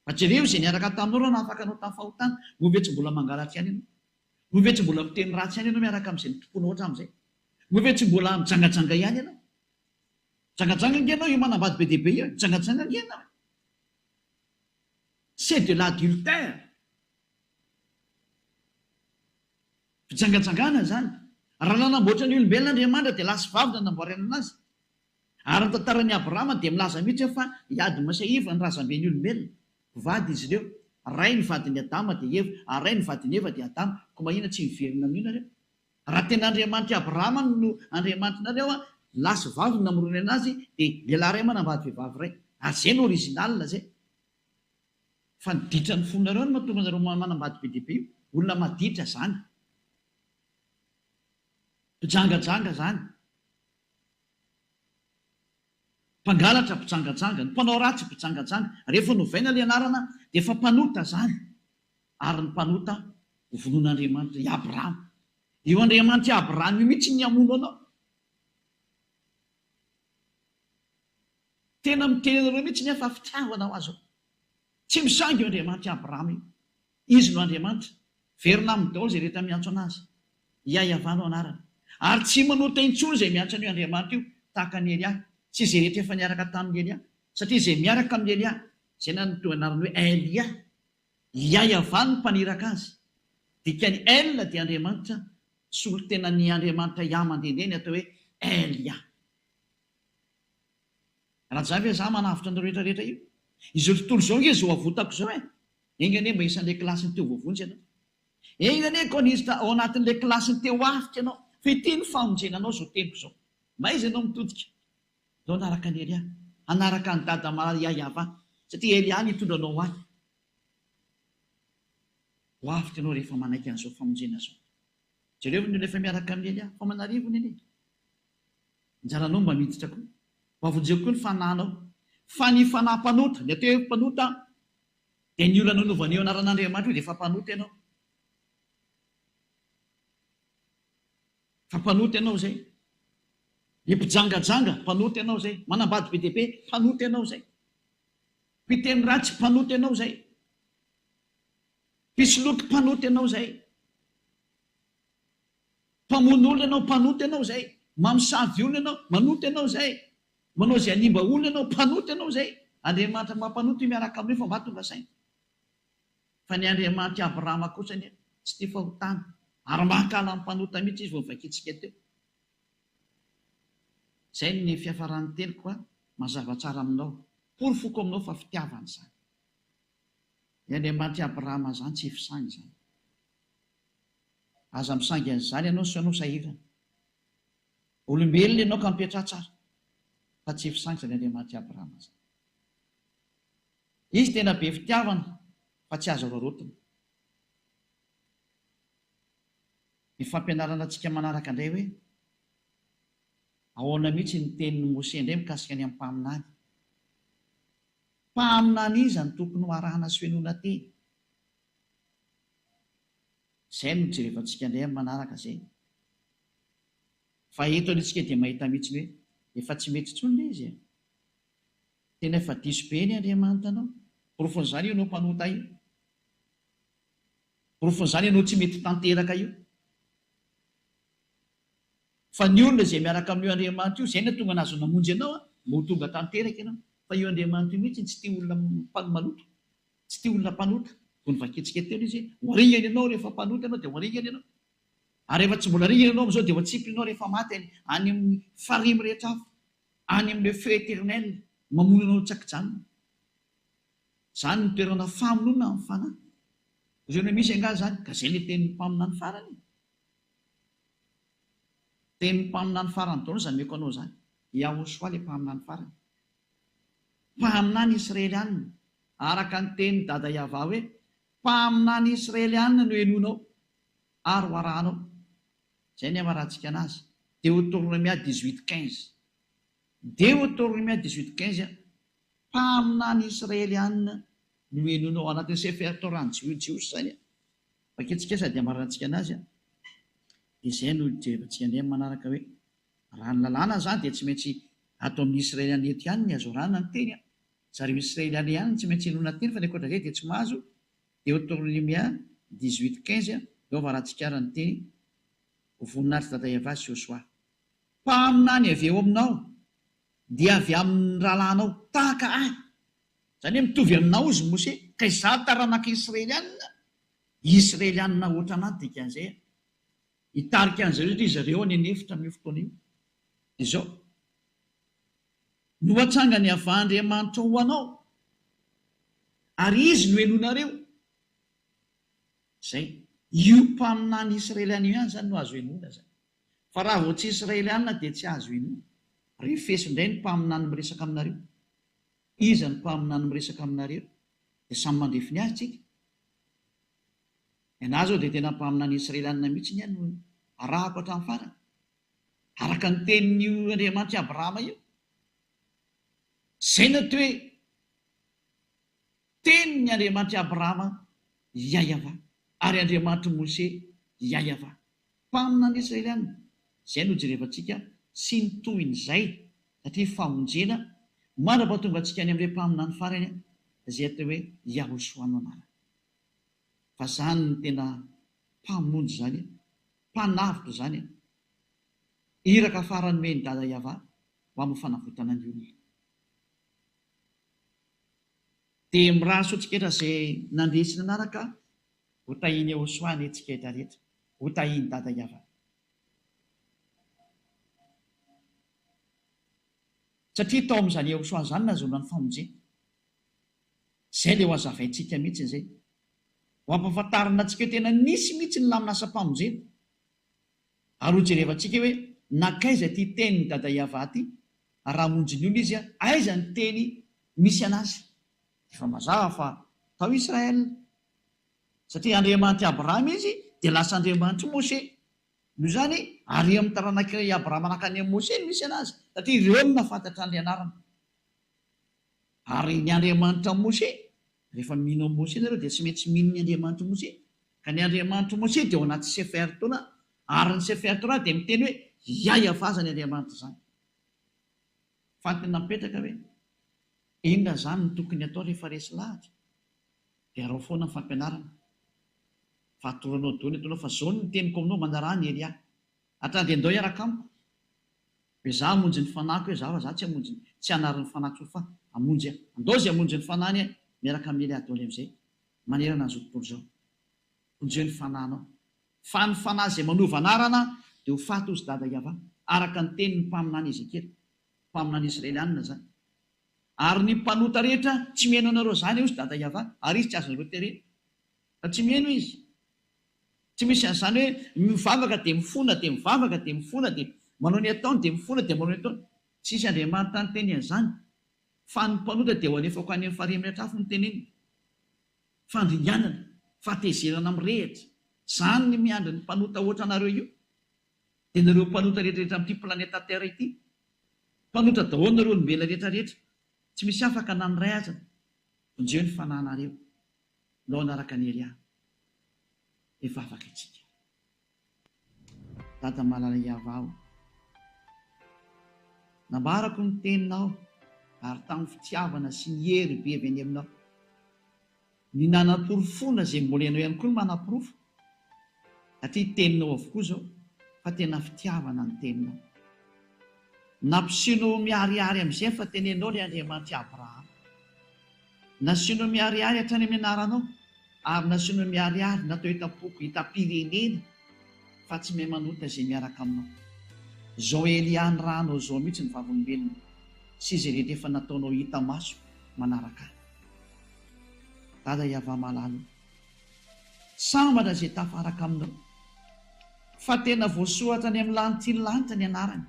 Fa jereo izay niaraka taminao raha nahafaka anao tamin'ny fahotana, moa ve tsy mbola mangalatra ihany ianao? Moa ve tsy mbola miteny ratsy ihany ianao miaraka amin'izay nitompoanao hatramin'izay? Moa ve tsy mbola mijangajanga ihany ianao? Mijangajanga ange ianao io manambady be dia be io e! Mijangajanga ange ianao e! C'est de l'adultère! Fijangajangana izany. Raha nanamboatra ny olombelona Andriamanitra dia lahy sy vavy no nanamboarana anazy. Ary ny tantaran'i Abrahama dia milaza mihitsy hoe fa i Adama sy Eva ny razamben'ny olombelona. Mpivady izy ireo. Ray ny vadin'i Adama dia Eva, ary ray ny vadin'i Eva dia Adama. Koa mahina tsy miverina amin'io nareo? Raha tena Andriamanitr'i Abrahama no Andriamanitr'nareo, lahy sy vavy no namoronana azy, dia lehilahy iray manambady vehivavy iray. Ary izay no original izay. Fa ny ditran'ny fonareo no mahatonga anareo manambady be dia be io. Olona maditra izany. Mpijangajanga izany. Mpangalatra mpijangajanga, ny mpanao ratsy mpijangajanga, rehefa novaina ilay anarana dia efa mpanota izany, ary ny mpanota ho vonoin'Andriamanitra, i Abrahama. Io Andriamanitr'i Abrahama io mihitsy ny hamono anao. Tena miteny anareo mihitsy ny aho fa fitiavana ho azy io. Tsy misangy io Andriamanitr'i Abrahama io. Izy no Andriamanitra. Verina aminy daholo izay rehetra miantso an'Azy. Iaiavah no anarany. Ary tsy manota intsony izay miantso an'io Andriamanitra io, tahaka an'i Elia, sy izay rehetra efa niaraka tamin'i Elia. Satria izay miaraka amin'i Elia, izay nanome anarana hoe Elia, Iaiavah no mpaniraka azy. Dikan'ny El dia Andriamanitra, solontenan'ny Andriamanitra Yah mandehandeha ny atao hoe Elia. Raha tsy izany ve za manavotra an'ireo rehetra rehetra io? Izao tontolo izao ange izao avotako izao e! Enga anie mba isan'ilay kilasin'ny teo voavonjy ianao. Enga anie koa niditra ao anatin'ilay kilasin'ny teo avotra ianao, fa ity no famonjena anao izao teniko izao. Maiza ianao mitodika? Ndao hanaraka an'i Elia. Hanaraka an'i Dada Maria Yava, satria Elia no hitondra anao ho ahy. Ho avotra ianao rehefa manaiky an'izao famonjena izao. Jereo ny olona efa miaraka amin'i Elia, fa aman'arivony anie. Anjaranao mba miditra koa. Mba vonjeo koa ny fanahinao. Fa ny fanahy mpanota, ny atao hoe mpanota dia ny olona nanaovana io anaran'Andriamanitra io dia efa mpanota ianao. Fa mpanota ianao izay. Ny mpijangajanga, mpanota ianao izay. Manambady be dia be, mpanota ianao izay. Mpiteny ratsy, mpanota ianao izay. Mpisoloky, mpanota ianao izay. Mpamono olona ianao, mpanota ianao izay. Mamosavy olona ianao, manota ianao izay. Manao izay hanimba olona ianao, mpanota ianao izay. Andriamanitra maha-mpanota io miaraka aminao io fa mba tonga saina. Fa ny Andriamanitr'i Abrahama kosa anie tsy tia fahotana ary mankahala ny mpanota mihitsy izy vao novakintsika teo. Izay ny fiafaran'ny teniko a, mazava tsara aminao, porofoko aminao fa fitiavana izany. Ny Andriamanitr'i Abrahama izany tsy fisangy izany. Aza misangy an'izany ianao sao ianao sahirana. Olombelona ianao ka mipetraha tsara fa tsy fisangy izany Andriamanitr'i Abrahama izany. Izy tena be fitiavana fa tsy azo araraotina. Ny fampianarana antsika manaraka indray hoe ahoana mihitsy ny tenin'i Mose indray mikasika ny mpaminany. Mpaminany iza no tokony ho arahana sy fenoina teny? Izay no jerevantsika indray amin'ny manaraka izay. Fa eto anie tsika dia mahita mihitsy hoe efa tsy mety intsony ilay izy e. Tena efa diso be ny Andriamanitra anao. Porofon'izany io ianao mpanota io. Porofon'izany ianao tsy mety tanteraka io. Fa ny olona izay miaraka amin'io Andriamanitra io, izay no tonga nahazo namonjy anao, mba ho tonga tanteraka ianao. Fa io Andriamanitra io mihitsy tsy tia olona maloto, tsy tia olona mpanota. Vao novakintsika teo ilay izy hoe, ho aringana ianao rehefa mpanota ianao dia ho aringana ianao. Ary rehefa tsy mbola ringana ianao amin'izao dia ho atsipiny ianao rehefa maty any any amin'ny farihy mirehitra afo, any amin'ny feu éternel mamono anao tsy an-kijanona. Izany no toerana famonoana amin'ny fanahy. Izay no misy angaha izany? Ka izay ilay tenin'ny mpaminany farany e. Tenin'ny mpaminany farany daholo izany omeko anao izany. Yahoshua ilay mpaminany farany. Mpaminany Israelianina, araka ny tenin'i Dada Yavah hoe, Mpaminany Israelianina no henoinao ary ho arahanao. Izay ny hamarantsika anazy. Deotornomia 18 15. Deotornomia 18 15, Mpaminany Israelianina no henoinao ao anatin'ny Sefer Torah ny Jiosy izany. Vakintsika sady hamarantsika anazy. Dia izay no hijerevantsika indray amin'ny manaraka hoe, raha ny lalàna izany dia tsy maintsy ato amin'ny Israeliana eto ihany ny azo arahana ny teny. Zareo Israeliana ihany no tsy maintsy henoina teny fa ny ankoatra izay dia tsy mahazo. Deotornomia 18 15, Eo avarantsika ny teny, Ho voninahitr'i Dada Yavah sy Josoa. Mpaminany avy eo aminao dia avy amin'ny rahalahinao tahaka ahy. Izany hoe mitovy aminao izy Mose, ka izaho taranaka Israelianina, Israelianina ohatranà ny dikan'izay an. Hitarika an'izareo satria zareo any an'efitra amin'io fotoana io. Dia izao, no hatsangany Yavah Andriamanitrao ho anao, ary Izy no henoinareo. Izay. Io mpaminany Israeliana io ihany izany no azo henoina izany. Fa raha vao tsy Israeliana dia tsy azo inoana. Refeso indray ny mpaminany miresaka aminareo. Iza no mpaminany miresaka aminareo? Dia samy mandrefy ny azy tsika. Ny anah zao dia tena mpaminany Israeliana mihitsy ny ahy no arahako hatramin'ny farany. Araka ny tenin'io Andriamanitr'i Abrahama io. Izay no atao hoe tenin'ny Andriamanitr'i Abrahama Yayavah ary Andriamanitr'i Mose Yayavah. Mpaminany Israeliana, izay no jerevantsika sy ny tohin'izay satria famonjena mandra-pahatonga antsika any amin'ilay mpaminany farany izay atao hoe Yahoshuah no anarany. Fa izany no tena mpamonjy izany, mpanavotra izany, iraka farany nomen'i Dada Yavah ho amin'ny fanavotana ny olona. Dia mirary soa antsika rehetra izay nandeha sy nanaraka Ho tahin'i Yehosua anie tsika rehetra rehetra. Ho tahin'i Dada Yavah. Satria tao amin'izany Yehosua izany nahazoana ny famonjena. Izay ilay ho hazavaintsika mihitsy izay. Ho ampahafantarina antsika hoe tena nisy mihitsy ny lamin'asam-pamonjena. Ary ho jerevantsika hoe nankaiza ity tenin'i Dada Yavah ity, raha hamonjy ny olona izy, aiza ny teny misy an'azy. Efa mazava fa tao Israël. Satria Andriamanitr'i Abrahama izy, dia lasa Andriamanitr'i Moshe. Noho izany, ary amin'ny taranak'i Abrahama nankany amin'i Moshe no misy anazy, satria ireo no nahafantatra an'ilay anarana. Ary ny Andriamanitr'i Moshe, rehefa mino an'i Moshe nareo dia tsy maintsy mino ny Andriamanitr'i Moshe. Ka ny Andriamanitr'i Moshe dia ao anaty Sefer Torah, ary ny Sefer Torah dia miteny hoe, Yahweh izany Andriamanitra izany. Fantiny napetraka hoe, inona izany no tokony atao rehefa resy lahatra? Dia araho foana ny fampianarana. Fa atoranao daholo ny ataonao fa zao no teniko aminao manaraha an'i Elia. Hatrany dia ndao hiaraka amiko. Hoe za hamonjy ny fanahiko hoe za fa za tsy hamonjy tsy hanary ny fanahiko intsony fa hamonjy aho. Andao izay hamonjy ny fanahiny e! Miaraka amin'i Elia daholo amin'izay manerana an'izao tontolo izao. Vonjeo ny fanahinao. Fa ny fanahy izay manova anarana dia ho faty hozy dada Yavah, araka ny tenin'ny mpaminany Ezekiela, mpaminany Israelianina izany. Ary ny mpanota rehetra tsy mihaino anareo izany hozy dada Yavah, ary izy tsy azonareo terena. Fa tsy mihaino izy. Tsy misy an'izany hoe mivavaka dia mifona dia mivavaka dia mifona dia manao ny ataony dia mifona dia manao ny ataony. Tsisy Andriamanitra niteny an'izany. Fa ny mpanota dia ho alefako any amin'ny farihy mirehitra afo no teneniny. Fandringanana, fahatezerana mirehitra. Izany ny miandry ny mpanota hoatra anareo io. Dia nareo mpanota rehetra rehetra amin'ity planeta terre ity. Mpanota daholo nareo olombelona rehetra rehetra. Tsy misy afaka na ny iray aza. Vonjeo ny fanahinareo. Ndao hanaraka an'i Elia. Hivavaka isika. Dada malala Yavah o. Nambarako ny teninao ary tamin'ny fitiavana sy ny hery be avy any aminao. Ny nanaporofoana izay mbola ianao ihany koa no manaporofo satria teninao avokoa izao fa tena fitiavana ny teninao. Nampiseho miharihary amin'izay fa tenenao ilay Andriamanitr'i Abrahama. Nasianao miharihary hatrany amin'ny anaranao, ary nasianao miharihary natao hitam-poko, hitam-pirenena, fa tsy mahay manota izay miaraka aminao. Izao Elia nirahanao izao mihitsy ny vavolombelona, sy izay rehetra efa nataonao hita maso manaraka ahy. Dada Yavah malala o! Sambatra izay tafaraka aminao, fa tena voasoratra any amin'ny lanitry ny lanitra ny anarany.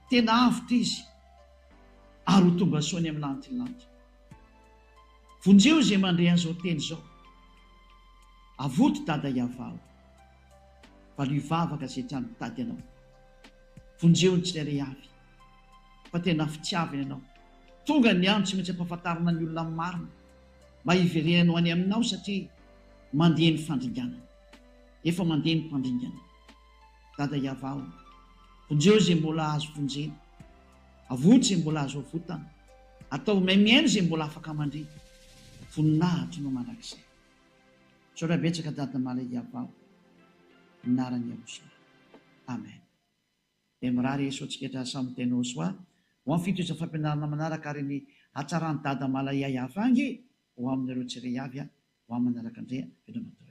Tena avotra izy ary ho tonga soa any amin'ny lanitry ny lanitra. Vonjeo izay mandre an'izao teny izao. Avoto Dada Yavah o. Valio vavaka izay trano mitady anao. Vonjeo ny tsirairay avy. Fa tena fitiavana ianao. Tonga ny andro tsy maintsy ampahafantarina ny olona ny marina. Mba hiverenany ho any aminao satria mandeha ny fandringanana. Efa mandeha ny mpandringana. Dada Yavah o. Vonjeo izay mbola azo vonjena. Avoto izay mbola azo avotana. Ataovy mahay mihaino izay mbola afaka mandre. Voninahitro no mandrakizay. Misaotra betsaka Dada Malay Yavah o. Anaran'i Yahosoa. Amen. Dia mirary Yeso antsika rehetra samy tena ho soa ho amin'ny fitohizan'ny fampianarana manaraka ary ny hatsaran'i Dada Malay Yavah ange ho aminareo tsirairay avy ho amin'ny manaraka indray a. Veloma daholo.